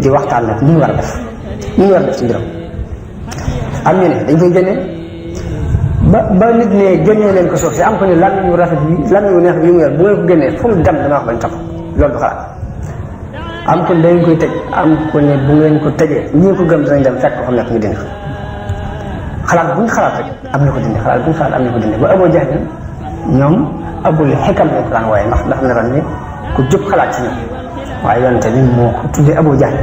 di waxtaan nag ñu war a def ci mbiram am ñu ne dañ koy génne ba nit ne génnee leen ko suuf si am ko ni lan ñu rafet bi lan ñu neex bi mu yor bu ngeen ko génnee fu mu dem dama wax bañ topp loolu du xalaat am ko ne dañ koy tëj am ko ne bu ngeen ko tëjee ñii ko gëm dinañ dem fekk ko xam nekk ñu dindi ko xalaat bu ñu xalaat rek am na ko dindi xalaat bu ñu xalaat am na ko dindi ba Abu Jahl ñoom Abul Hikam lañ ko daan wooye ndax dafa ne ni ku jub xalaat ci ñoom waaye yonente bi moo ko tuddee Abu Jahl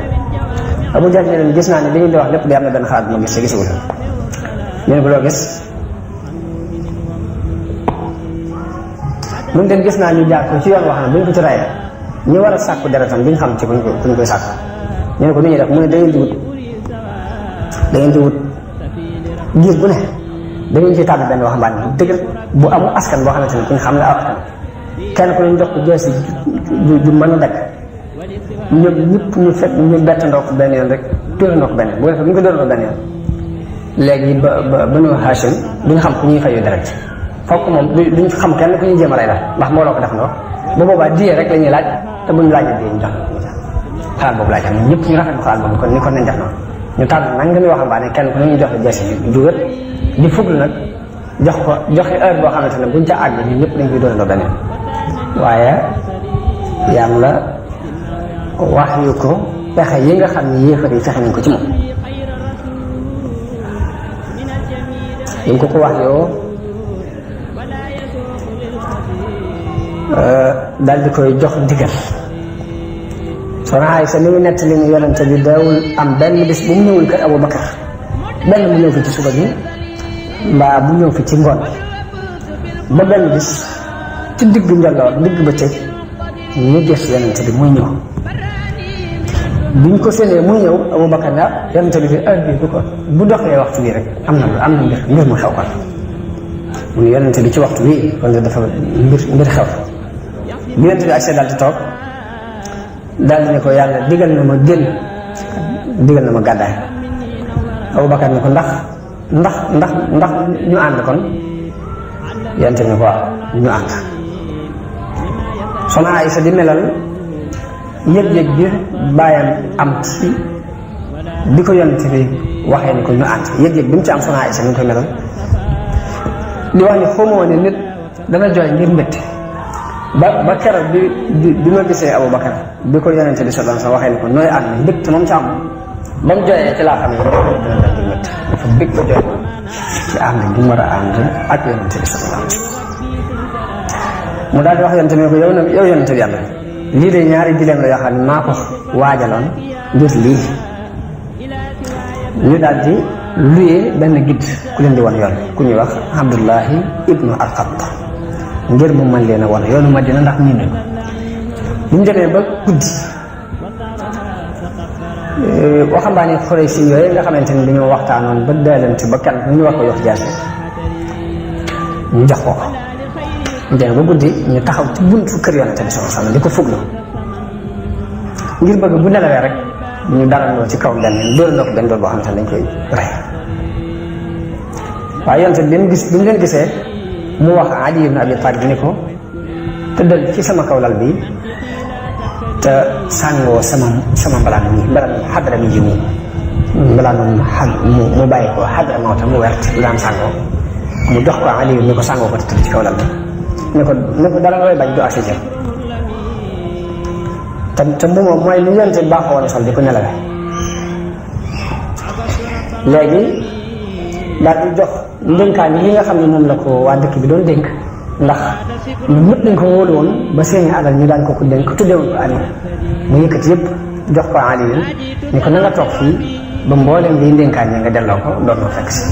ne leen gis naa ne li ngeen di wax lépp day am na benn xalaat bu ma gis te gisagul ñu ne ko loo gis mun leen gis naa ñu jaar ko ci yoon wax na bu ñu ko ci rayee ñu war a sàkku deretam bi ñu xam ci ku ñu koy sàkku ñu ne ko nu ñuy def mu ne da ngeen di wut giir bu ne da ngeen ci tànn benn waxambaane bu dëgër bu amul askan boo xamante ne ku ñu xam ne aw askan kenn ku ñu jox ko jeesi ju mën a dagg ñoom ñëpp ñu fekk ñu bettandoo ko benn yoon rek dóorandoo ko benn yoon bu ko defee bu ñu ko dóorandoo benn yoon léegi ba Banu Hashim duñ xam ku ñuy fayu deret fokk moom duñ xam kenn ku ñuy jéem a rey daal ndax mbooloo ko def ndoo bu boobaa diyee rek la ñuy laaj te buñ laajee diyee ñu jox xalaat boobu laaj am ñëpp ñu rafetlu xalaat boobu kon ni kon nañ def noonu ñu tànn nag nga muy waxambaane kenn ku ne ñu jox la jeesi ju wér di fuglu nag joxe heure boo xamante ne buñ ca àgg ñun ñëpp dañ koy dóorandoo benn yoon waaye yàlla wax yu ko pexe yi nga xam ne yéefar yi fexe nañ ko ci moom yi ko wax yoo daal di koy jox ndigal soxna Aysa li mu nettali ni yonente bi daawul am benn bis bu mu ñëwul kër Abu Bakar benn mu ñëw fi ci suba bi mbaa bu ñëw fi ci ngoon ba benn bis ci digg njolloor digg bëccëg ñu gis yonente bi muy ñëw biñ ko séenee muy ñëw Abu Bakar ne yonente bi fi heure bi du ko bu doxee waxtu wi rek am na mbir mu xew kon mu ne yonente bi ci waxtu wi kon dafa mbir xew bi yonente bi ak see daal di toog daal di ne ko yàlla digal na ma génn digal na ma gàddaay Abu Bakar ne ko ndax ñu ànd kon yonente bi ne ko waaw ñu ànd soxna Aysa di melal yëg-yëg bi bàyyam am ci bi ko yonente bi waxee ni ko ñu ànd yëg-yëg bi mu ci am soxna Aysa mi ngi koy melal di wax ni xamoo ne nit dana jooy ngir mbégte ba keroog bi ma gisee Abu Bakar bi ko yonente bi sallallahu alayhi wasallam waxee ni ko nooy ànd mbégte moom ci am ba mu jooyee ci laa xam ne dana dal di mbégte dafa bég ba jooy ci ànd gi mu war a ànd ak yonente bi sallallahu alayhi wasallam mu daal di wax yonente bi ko yow yonente bi yàlla lii de ñaari dileem la yoo xam ne maa ko waajaloon ngir lii ñu daal di luyee benn gidd ku leen di wan yoon ku ñuy wax Abdullahi ibnu Alxatt ngir mu mën leen a wan yoonu Madina ndax nii ne bu ñu demee ba guddi waxambaane Xuraysh yooyu nga xamante ni dañoo waxtaanoon ba daalante ba kenn ñu war ko yox jaase ñu jox ko ñu demee ba guddi ñu taxaw ci buntu kër Yonent bi sallallahu alayhi wasallam di ko fuglu ngir bëgg bu nelawee rek ñu dalandoo ci kaw benn dóor na ko benn dóor boo xamante ne dañ koy rey waaye Yonent bi mu leen gisee mu wax Ali ibn Abi Talib ni ko tëddal ci sama kaw lal bi te sàngoo sama mbalaan mi xadra mi ji nii mbalaan mu bàyyi ko xadra mawta mu wert lu daan sàngoo mu jox ko Ali ni ko sàngoo ko te tëdd ci kaw lal bi ne ko dara looy bañ du agsi jëm te bu moom mooy lu Yonent bi baaxoo woon sol di ko nelawee léegi daal di jox ndénkaan yi nga xam ne moom la ko waa dëkk bi doon dénk ndax ñun ñëpp dañ ko wóolu woon ba seeni alal ñu daan ko ko dénk tuddewoon ko Ali mu yëkkati yëpp jox ko Ali ni ko na nga toog fii ba mbooleem liy ndénkaan yi nga delloo ko doon na fekk si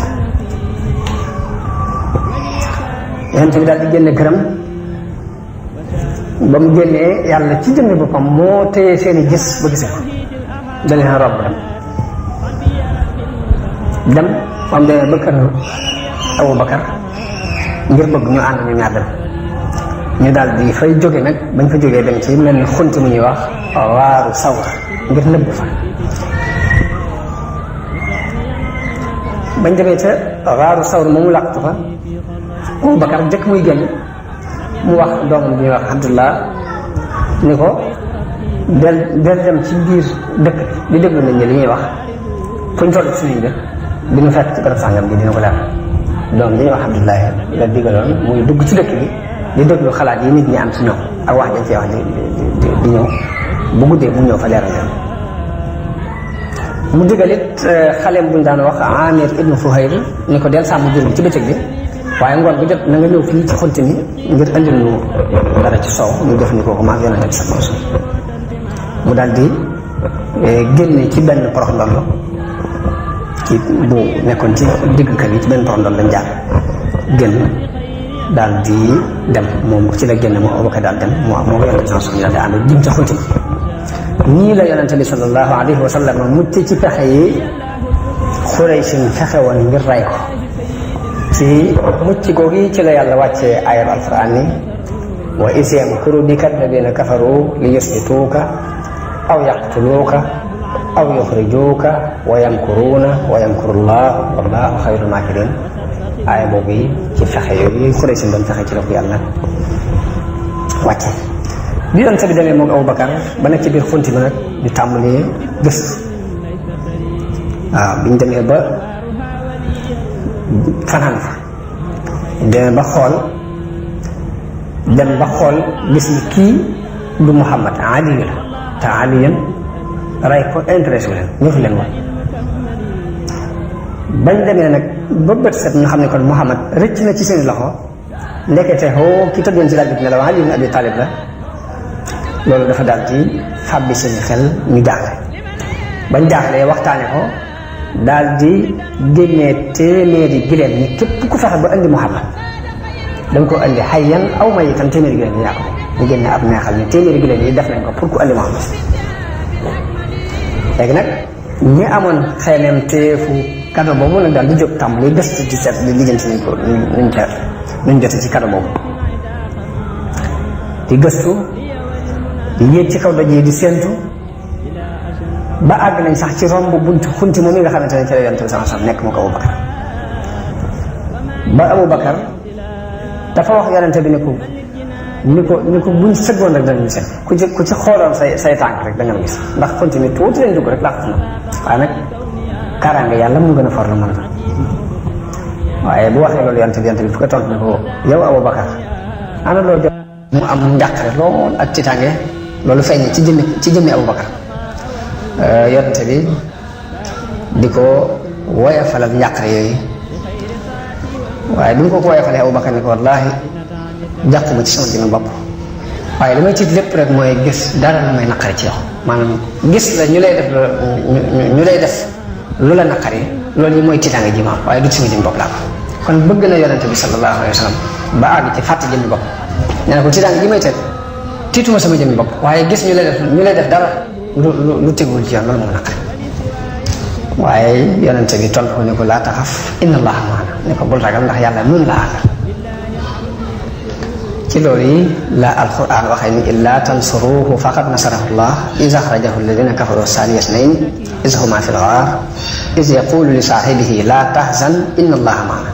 Yonent bi daal di génne këram ba mu génnee yàlla ci jëmmi boppam moo téye seeni gis ba gise ko da leen robb dem moom demee ba kër Abu Bakar ngir bëgg ñu ànd ñu ñaar dem ñu daal di fay jóge nag bañ fa jógee dem ci mel ni xunti mu ñuy wax waaru sawr ngir nëbb fa bañ demee ca waaru sawr moomu làqtu fa Abu Bakar jëkk muy génn mu wax doomam bi ñuy wax Abdullah ni ko del dem ci biir dëkk di déglu nañ ñi li ñuy wax fu ñu toll ci suñu bi ñu fekk ci barab sàngam bi dina ko leer doom bi ñuy wax Abdullahi la digaloon muy dugg ci dëkk bi di déglu xalaat yi nit ñi am ci ñoom ak wax dañ cee wax di ñëw bu guddee mu ñëw fa leeral leen mu digal it xaleem buñ daan wax Amir ibnu Fuhayr ni ko del sàmm jur gi ci bëccëg bi waaye ngoon bu jot na nga ñëw fii ci xunti mi ngir andil ñu dara ci soow ñu jëfandikoo ko maag Yonent bi sallallahu alayhi wasallam mu daal di génne ci benn porox ndollo ci bu nekkoon ci digg kër yi ci benn porox ndollo lañ jaar génn daal di dem moom ci la génn moo Abubakar daal dem moo Yonent bi sallallahu alayhi wasallam daal di ànd jëm ca xunti mi ñii la Yonent bi sallallahu alayhi wasallam mucc ci pexe yi Xuraysh fexe woon ngir ray ko ci mucc googu ci la yàlla wàccee ayat alquran ni wa iz yamkuru bika alladina kafaru li yusbituuka aw yaqtuluuka aw yuxrijuuka wa yamkuruuna wa yamkuru llah wallahu xayrul maakirin aaya boobu yi ci fexe yooyu Xuraysh doon fexe ci la ko yàlla wàcce bi Yonent bi demee moom Abubakar ba nekk ci biir xunti bi nag di tàmbalee gëstu waaw biñ demee ba fanaan fa dem ba xool gis ni kii du Muhammad Ali la te Ali yéen ray ko intéressé wu leen ñoo fi leen woon bañ demee nag ba bët set ñu xam ne kon Muhammad rëcc na ci seen loxo ndekete xoo ki tëddoon ci laaj bi ne la Ali ibn Abi Talib la loolu dafa daal di fàbbi seen xel ñu jaaxle bañ jaaxlee waxtaane ko daal di génnee téeméeri gileem ni képp ku fexe ba andi Muhammad danga ko andi hayyan aw mayitan téeméeri gileem yi yaa ko ñu génne ab neexal ni téeméeri gileem yi def nañ ko pour ku andi Muhammad léegi nag ñi amoon xeemeem teefu cadeau boobu nag daal di jóg tàmbali gëstu ci seet di lijjanti nañ ko nuñ jote ci cadeau boobu di gëstu di yéeg ci kaw doj yi di séentu ba àgg nañ sax ci romb buntu xunti moom yi nga xamante ne ci la Yonent bi sallallahu alayhi wasallam nekk mu ko Abubakar ba Abubakar dafa wax Yonent bi ni ko buñ sëggoon rek danañu seen ku ci xooloon say tànk rek da nga gis ndax xunti mi tuuti leen dugg rek laaxatu na waaye nag kaaraange yàlla mu gën a for la mën a waaye bu waxee loolu Yonent bi fu ko tontu ne ko yow Abubakar ana loo jot mu am njàqare lool ak tiitaange loolu feeñ ci jëmmi Abubakar Yonent bi di ko woyafalal njàqare yooyu waaye bi mu ko woyafalee Abubakar ni ko wallaahi jàquma ci sama jëmmi bopp waaye li may tiit lépp rek mooy gis dara lu may naqari ci yow maanaam gis la ñu lay def lu la naqari loolu yi mooy tiitaange ji ma am waaye du sama jëm bopp laa ko kon bëgg na yonente bi sallallahu alayhi wa sallam ba àgg ci fàtte jëmmi bopp nee na ko tiitaange ji may teel tiituma sama jëmmi bopp waaye gis ñu lay def dara lu tegul ci yoon loolu moom naqari waaye yonente bi tontu ko ne ko laa taxaf inna allaha maana ne ko bul ragal ndax yàlla nun la àndal ci loolu yi la alquran waxee ni illa tansuruhu faqad nasarahu llah iz axrajahu alladina kafaru thaniya isnayni iz huma fi lgaar iz yaqulu li saaxibihi la tahzan inna allaha maana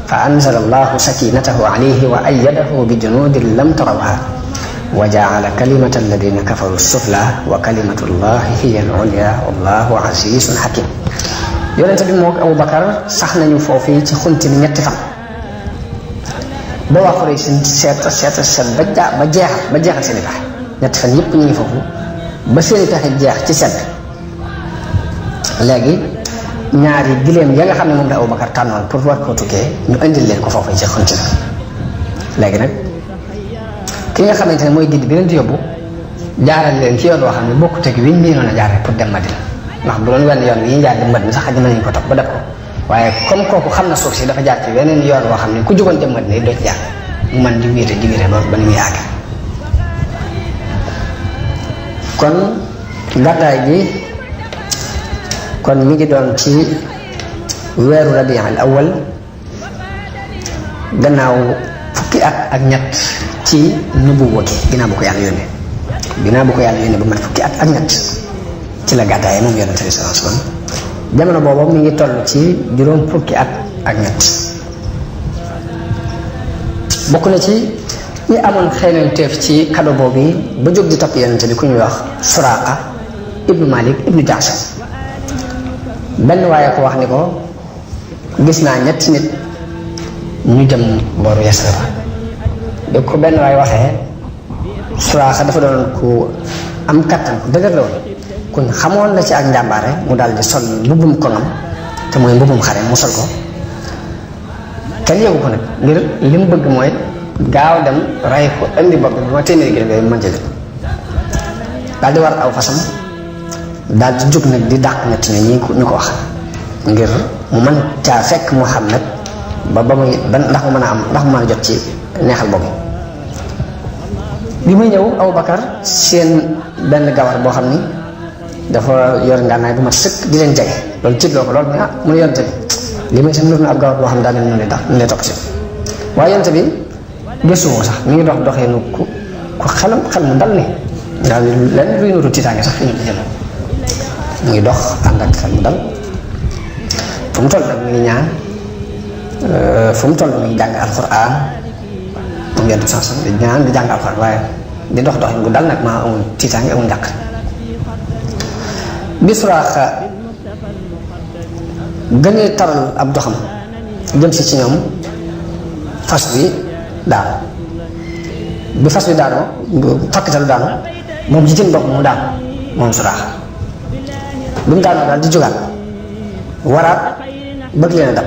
fa anzala allahu sakinatahu alayhi wa ayyadahu bi junudin lam tarawha wa jaala kalimata alladina kafaru sufla wa kalimatu llahi hiya al-ulya wallahu azizun hakim yonente bi moog Abubakar sax nañu foofii ci xunti ni ñetti fan ba waa Quraysh seet ba jeexal seen i pexe ñetti fan yëpp ñu ngi foofu ba seen i pexe jeex ci sedd léegi ñaari gileem ya nga xam ne moom la Abubakar tànnoon pour war koo tukkee ñu indil leen ko foofu ci xunti na léegi nag ki nga xamante ne mooy gindi bi leen di yóbbu jaaral leen ci yoon boo xam ne bokkut ak wiñ bii noonu a jaaree pour dem Madina ndax bu doon wenn yoon wi ñu jaar dem Madina sax mën nañu ko topp ba def ko waaye comme kooku xam na suuf si dafa jaar ci weneen yoon boo xam ne ku jógoon dem Madina doo ci jaar mu man di wiite ba ni muy àgg kon gàddaay gi kon mi ngi doon ci weeru Rabiul Awwal gannaaw fukki at ak ñett ci nubuwwa gi ginnaaw bu ko yàlla yónnee ba mat fukki at ak ñett ci la gàddaay moom yonente bi sallallahu alayhi wasallam jamono boobu mi ngi toll ci juróom fukki at ak ñett bokk na ci ñi amoon xeeleen teef ci kado boobu ba jóg di topp yonente bi ku ñuy wax Suraaqa ibnu Malik ibnu Jaasam benn waaye ko wax ni ko gis naa ñetti nit ñu jëm booru Yasrib ba ko benn waaye waxee Suraaqa dafa doon ku am kattan ku dëgër la woon kuñ xamoon la ci ak njàmbaare mu daal di sol mbubbum koŋam te mooy mbubbum xare mu sol ko kenn yëgu ko nag ngir li mu bëgg mooy gaaw dem ray ko indi bopp bi ma téeméeri gi yooyu mën ca jël daal di war aw fasam daal di jóg nag di dàq ñett ñi ñu ko wax ngir mu mën caa fekk Muhammad ba muy ndax mu mën a jot ci neexal boobu bi muy ñëw Abubakar seen benn gawar boo xam ni dafa yor ngànnaay bu mat sëkk di leen jege loolu tiitloo ko loolu mais mu ne yonte bi li may tam nur na ab gawar boo xam ne daal leen nu lay topp si waaye yonte bi gëstuwoo sax mi ngi doxee nu ku xel mu dal ni daal lenn luy nuru tiitaange sax fi ñu di jël mu ngi dox ànd ak xel mu dal fu mu toll nag mi ngi ñaan fu mu toll mi ngi jàng alxuraan moom yonte bi sax di ñaan di jàng alxuraan waaye di dox gu dal nag maa amul tiitaange amul njàq bi Suraaqa gënee taral ab doxam jëm si ci ñoom fas wi daanu bi fas wi daanoo fakkitalu daanu moom ci jën bopp mu daanu moom Suraaqa bi mu daanoo daal di jógaat waraat bëgg leen a dab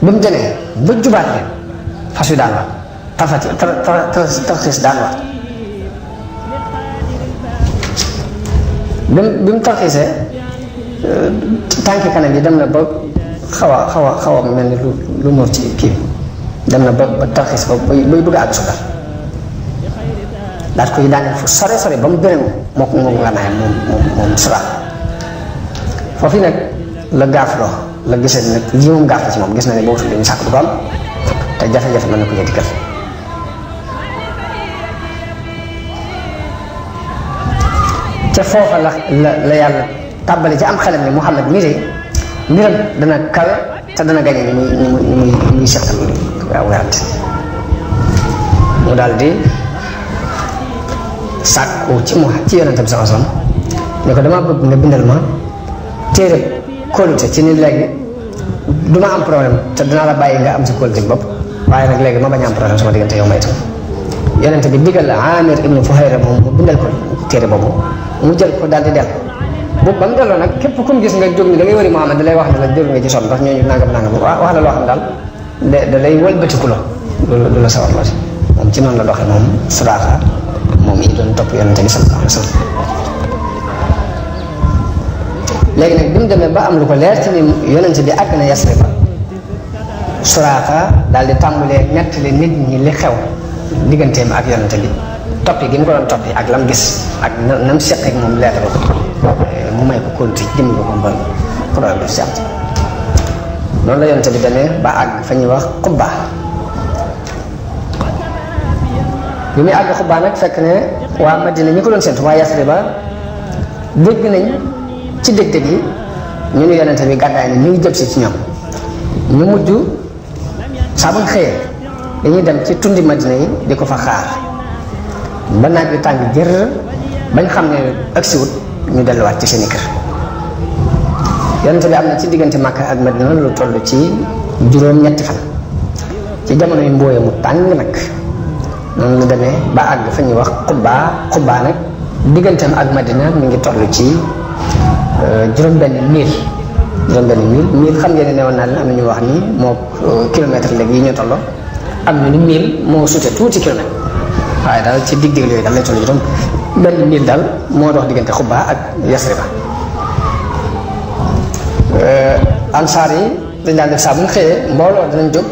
bi mu demee ba jubaat leen fas wi daanuwaat tarxiis daanuwaat bi mu tarxiisee tànki kanam yi dem na ba xaw a mel ni lu nóor ci kii dem na ba tarxiis ba bay bëgg a àgg suuf daal koy daaneel fu sore ba mu bëre moom la naayam moom Suraaqa foofu nag la gaafloo la gisee nag lii moom gaaf la ci moom gis na ne boobu li ñu sàkk du ko am te jafe-jafe mën na ko ñetti kër ca foofa la yàlla tàbbali ci am xelam ne Muhammad mii de mbiram dana kawe te dana gañe ni muy seqal waaw werante mu daal di sàkku ci yonente bi sallallahu alayhi wasallam ne ko dama bëgg nga bindal ma téere kóolute ci ni léegi du ma am problème te dinaa la bàyyi nga am si kóolute bopp waaye nag léegi ma bañ a am problème sama diggante yow may itam yonente bi digal Amir ibnu Fuhayra moom mu bindal ko téere boobu mu jël ko daal di dellu boobu ba mu delloo nag képp ku mu gis nga jóg ni da ngay wëri Muhammad da lay wax ne la jël nga ci sonn ndax ñooñu nangam wax la loo xam daal da lay wëlbatiku la du la sawar loo si moom ci noonu la doxee moom Suraaqa moom yi doon topp yonente bi sallallahu alayhi wa sallam léegi nag bi mu demee ba am lu ko leer ci ni yonent bi àgg na Yasriba Suraaqa daal di tàmbalee nettali nit ñi li xew digganteem ak yonent bi toppi gi mu ko doon toppi ak lam gis ak nam seq ak moom leer ko mu may ko konti jëmmi ko ba problème def si am noonu la yonent bi demee ba àgg fa ñuy wax Quba bi muy àgg Quba nag fekk ne waa Madina ñi ko doon séntu waa Yasriba dégg nañ ci dëgg-dëgg yi ñu ne yonent bi gàddaay ni ñu ngi jëm si ci ñoom ñu mujj saa buñ xëyee dañuy dem ci tundi Madina yi di ko fa xaar ba naaj bi tàng jër bañ xam ne agsiwut ñu delluwaat ci seeni kër yonent bi am na ci diggante Makka ak Madina lu toll ci juróom-ñetti fan ci jamono yu mbooye mu tàng nag noonu la demee ba àgg fa ñuy wax Quba nag digganteem ak Madina mi ngi toll ci juróom-benn mil xam ngeen ne newoon naa leen am na ñu wax ni moo kilomètre léegi yi ñu tolloo am ñu ni mil moo sute tuuti kilomètre waaye daal ci digg yooyu daal lay toll juróom benn mil daal moo dox diggante Quba ak Yasriba ansaar yi dañ daan def saa bu ñu xëyee mbooloo danañ jóg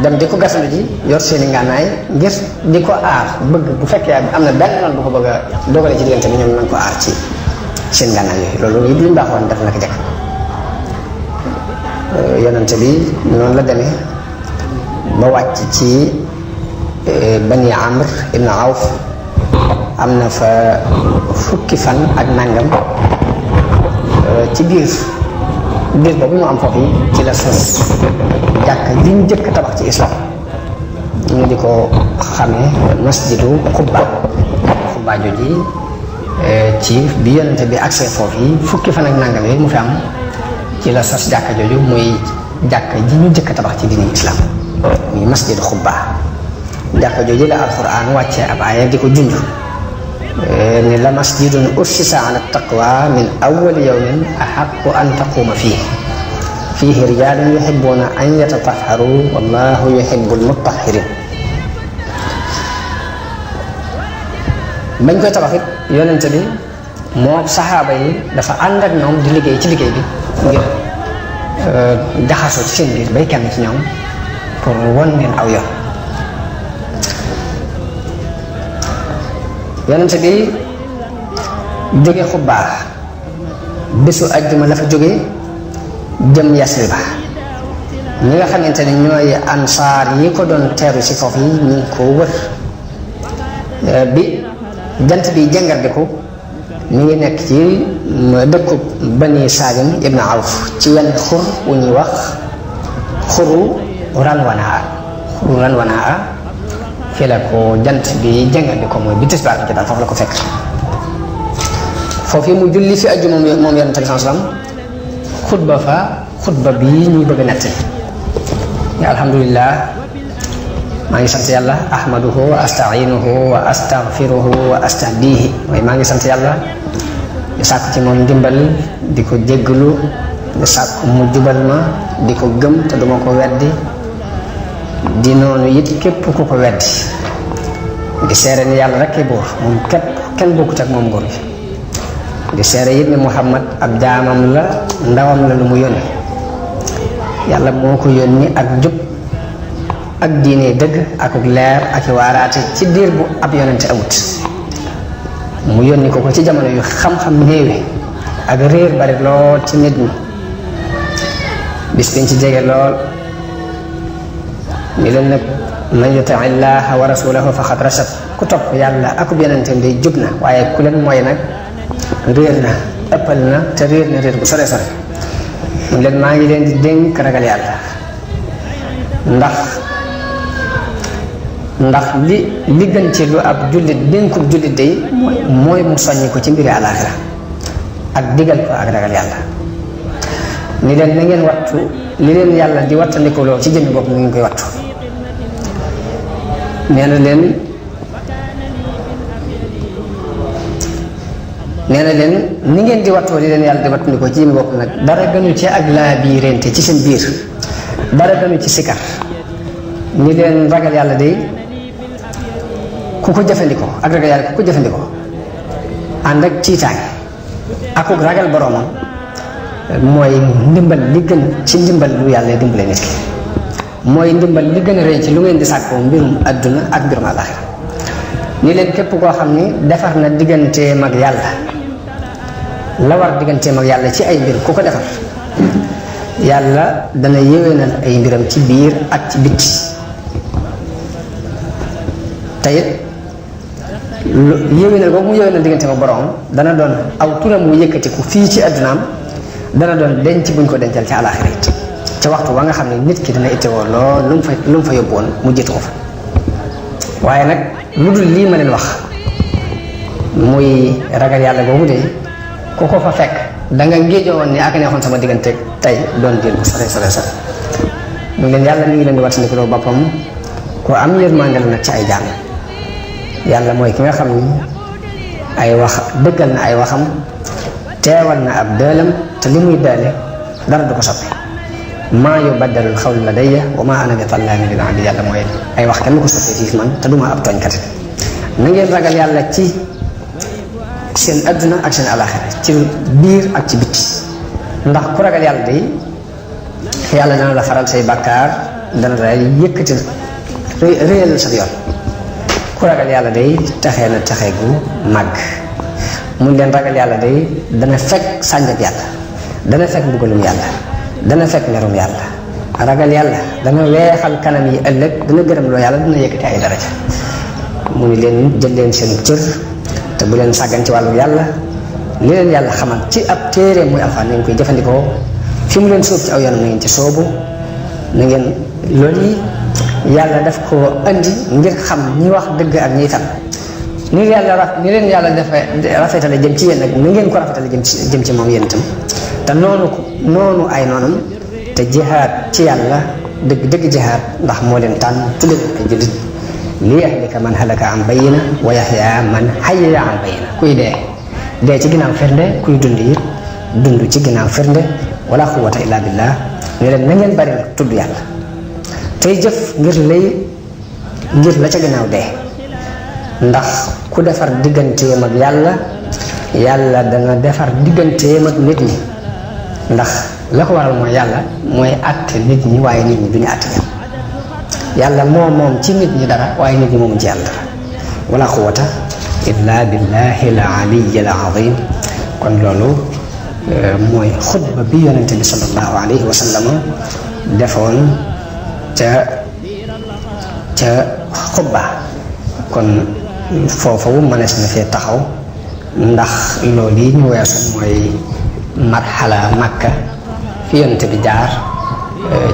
dem di ko gasandu ji yor seeni ngànnaay ngir di ko aar bëgg bu fekkee am na benn noonu bu ko bëgg a dogale ci diggante bi ñoom nañ ko aar ci seen ngànnaay yooyu loolu yëpp lu ñu baaxoon def naka jëkk yonente bi noonu la demee ba wàcc ci Bani Amr ibn Awf am na fa fukki fan ak nangam ci biir boobu mu am foofu ci la sos jàkka li ñu jëkk tabax ci islam ñu di ko xamee masjidu Quba jooji ci bi yonente bi accès foofu yi fukki fan ak nangam yi mu fi am ci la sos jàkka jooju muy jàkka ji ñu jëkk tabax ci diini islam muy masjidu Quba jàkka jooju la alquran wàcce ab aaya di ko junj ni la masjidun ussisa ala taqwa min awwali yawmin ahaqqu an taquma fihi rijalun yuhibbuna an yatatahharu wallahu yuhibbul mutahhirin bañ koy tabax it yonente bi moo saxaaba yi dafa ànd ak ñoom di liggéey ci liggéey bi ngir jaxasoo ci seen biir bay kenn ci ñoom pour won leen aw yoon yonente bi jóge Quba bésu ajjuma la fa jóge jëm Yasriba ñi nga xamante ne ñooy ansaar yi ko doon teeru ci foofu yi ñu ngi ko wër bi jant bi jëngardiku mi ngi nekk ci dëkku Bani Salim ibn Awf ci wenn xur wu ñuy wax xuru Ranwanaa fii la ko jant bi jëngardiku mooy bi tisbaar ci daal foofu la ko fekk foofu mu julli fi ajju moom yonent bi sallam xutba bii ñuy bëgg a nettali alhamdulillah maa ngi sant yàlla ahmaduhu wa astainuhu wa astaghfiruhu wa astahdihi mooy maa ngi sant yàlla di sàkk ci moom ndimbal di ko jéggalu di sàkk mu jubal ma di ko gëm te duma ko weddi di noonu it képp ku ko weddi di seere ni yàlla rekk buur moom képp kenn bokkut ak moom nguur gi di seere it ni Muhammad ab jaamam la ndawam la lu mu yónni yàlla moo ko yónni ak jub ak diine dëgg ak leer ak i waaraate ci diir bu ab yonente amut mu yónni ko ci jamono yu xam-xam néewe ak réer bari lool ci nit ñi bis biñ ci jege lool ni leen nag man yuti illaha wa rasulahu faqad rashad ku topp yàlla akub yonenteem day jub na waaye ku leen mooy nag réer na ëppal na te réer na réer bu sore sore mu leen maa ngi leen di dénk ragal yàlla ndax li gën ci lu ab jullit dénkub jullit day mooy mu soññi ko ci mbiri àlaaxira ak digal ko ak ragal yàlla ni leen na ngeen wattu li leen yàlla di wattandikuloo ci jëmmi bopp ni ngeen koy wattu nee na leen ni ngeen di wattoo li leen yàlla di wattandikoo ci jëmmi bopp nag dara gënu ci ak laa biirente ci seen biir dara gënu ci sikar ni leen ragal yàlla day ku ko jëfandikoo ak ragal yàlla ku ko jëfandikoo ànd ak tiitaange akuk ragal boroomam mooy ndimbal li gën ci ndimbal lu yàlla dimbale nit ki, mooy ndimbal li gën a rëy ci lu ngeen di sàkkoo mbirum adduna ak mbirum àllaxira. ni leen képp koo xam ni defar na digganteem ak yàlla la war digganteem ak yàlla ci ay mbir ku ko defar yàlla dana yéwénal ay mbiram ci biir ak ci bitti. te it yéwénal boobu mu yéwénal digganteem ak borom dana doon aw turam wu yëkkatiku fii ci addunaam, dana doon denc buñ ko dencal ci àllaxira it ca waxtu wa nga xam ne nit ki dina ittewoo lool lu mu fa yóbbu woon mu jiitu ko fa. waaye nag lu dul lii ma leen wax muy ragal yàlla boobu de ku ko fa fekk da nga ngéejoo woon ni ak neexoon sama diggante tey doon jël bu sore sore sore. mu ngi leen yàlla mi ngi leen di wattandikuloo boppam ku am yërmande la nag ci ay jaam. yàlla mooy ki nga xam ni ay wax dëggal na ay waxam, teewal na ab dëelam te li muy dëele dara du ko soppi. maa yubaddalul xawlu ladayya wa maa ana bi zallaamin lil abiid. yàlla mooy ay wax kenn du ko soppi fii man te duma ab tooñkat. na ngeen ragal yàlla ci seen adduna ak seen alaxira, ci biir ak ci bitti, ndax ku ragal yàlla day yàlla dana la faral say bàkkaar, dana la yëkkati réyal sa yoon. ku ragal yàlla day taxee na taxe gu màgg. mun leen ragal yàlla day dana fekk sànjab yàlla, dana fekk mbugalum yàlla, dana fekk merum yàlla. ragal yàlla dana weexal kanam yi ëllëg, dana gërëm loo yàlla, dana yëkkati ay daraja. mu ni leen jël leen seen cër te bu leen sàggan ci wàllu yàlla. li leen yàlla xamal ci ab téere muy alxuraan na ngeen koy jëfandikoo, fi mu leen sóob ci aw yoonam na ngeen ci soobu. na ngeen loolu yi yàlla daf ko andi ngir xam ñi wax dëgg ak ñiy fen. ni leen yàlla dafa rafetale jëm ci yéen nag na ngeen ko rafetale jëm ci moom yéen itam. te noonu ay noonam. te jihaad ci yàlla dëgg jihaad ndax moo leen tànn tudde ay jullit. li yahlika man halaka an bayyina wa yaxya man hayya an bayyina. kuy dee ci ginnaaw firnde, kuy dund it dund ci ginnaaw firnde. wala quwwata illa billah. ne leen na ngeen bari nag tudd yàlla tey jëf ngir la ca ginnaaw dee. ndax ku defar digganteem ak yàlla dana defar digganteem ak nit ñi. ndax la ko waral mooy yàlla mooy àtte nit ñi waaye nit ñi duñu àtte yàlla moom ci nit ñi dara waaye nit ñi moomu ci yàlla dara. wala quwwata illa billahi al aliyyi al azim. kon loolu mooy xutba bi yonente bi sallallahu alayhi wa sallam defoon ca xutba. kon foofu mënees na fee taxaw ndax loolu yi ñu weesu mooy marxala Makka fi yonente bi jaar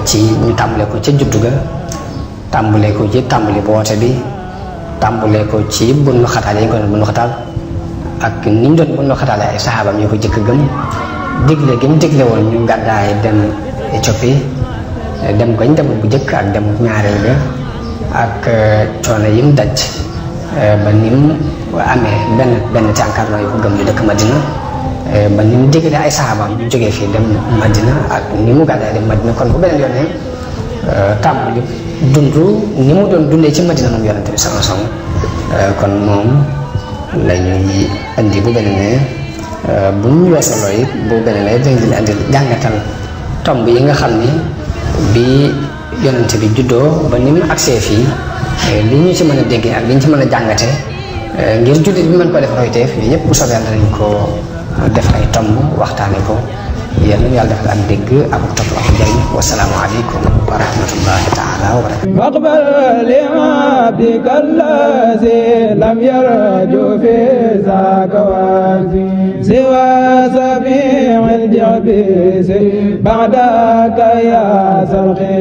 ci ñu tàmbale ko ca juddu ga, tàmbale ko ci tàmbali boote bi, tàmbale ko ci bunnu xataal yi ñu ko doon bunnu xataal ak ni ñu doon bunnu xataale ay saxaabam ñu ko jëkk gëm. digle gi mu digle woon ñu gàddaay dem Éthiopie, dem gañ demul bu jëkk ak dem ñaareel ga, ak coono yi mu daj ba ni mu amee benn cànkarloo yu ko gëm ñu dëkk Madina, ba ni mu digle ay saxaabam ñu jógee fii dem Madina ak ni mu gàddaay dem Madina. kon bu beneen yoon ne tàmbali dund ni mu doon dundee ci Madina moom yonente bi sallallahu alayhi wasallam. kon moom la ñuy andi bu beneen bu ñu weesoo loolu it bu beneen dañ leen andi jàngatal tomb yi nga xam ni bi yonente bi juddoo ba ni mu agsee fii li ñu ci mën a déggee ak li ñu ci mën a jàngate ngir jullit bi mën ko def royteef yooyu yëpp bu soobee yàlla dañ ko def ay tomb waxtaane ko. yéen yàlla defal am dégg ak topp ak njëriñ. wasalaamu aleykum wa rahmatullahi taala wa barakatuh. waqbal li abdika allazi lam yarju fi zaka wazi siwa sabiil jabi ba'daka ya salqi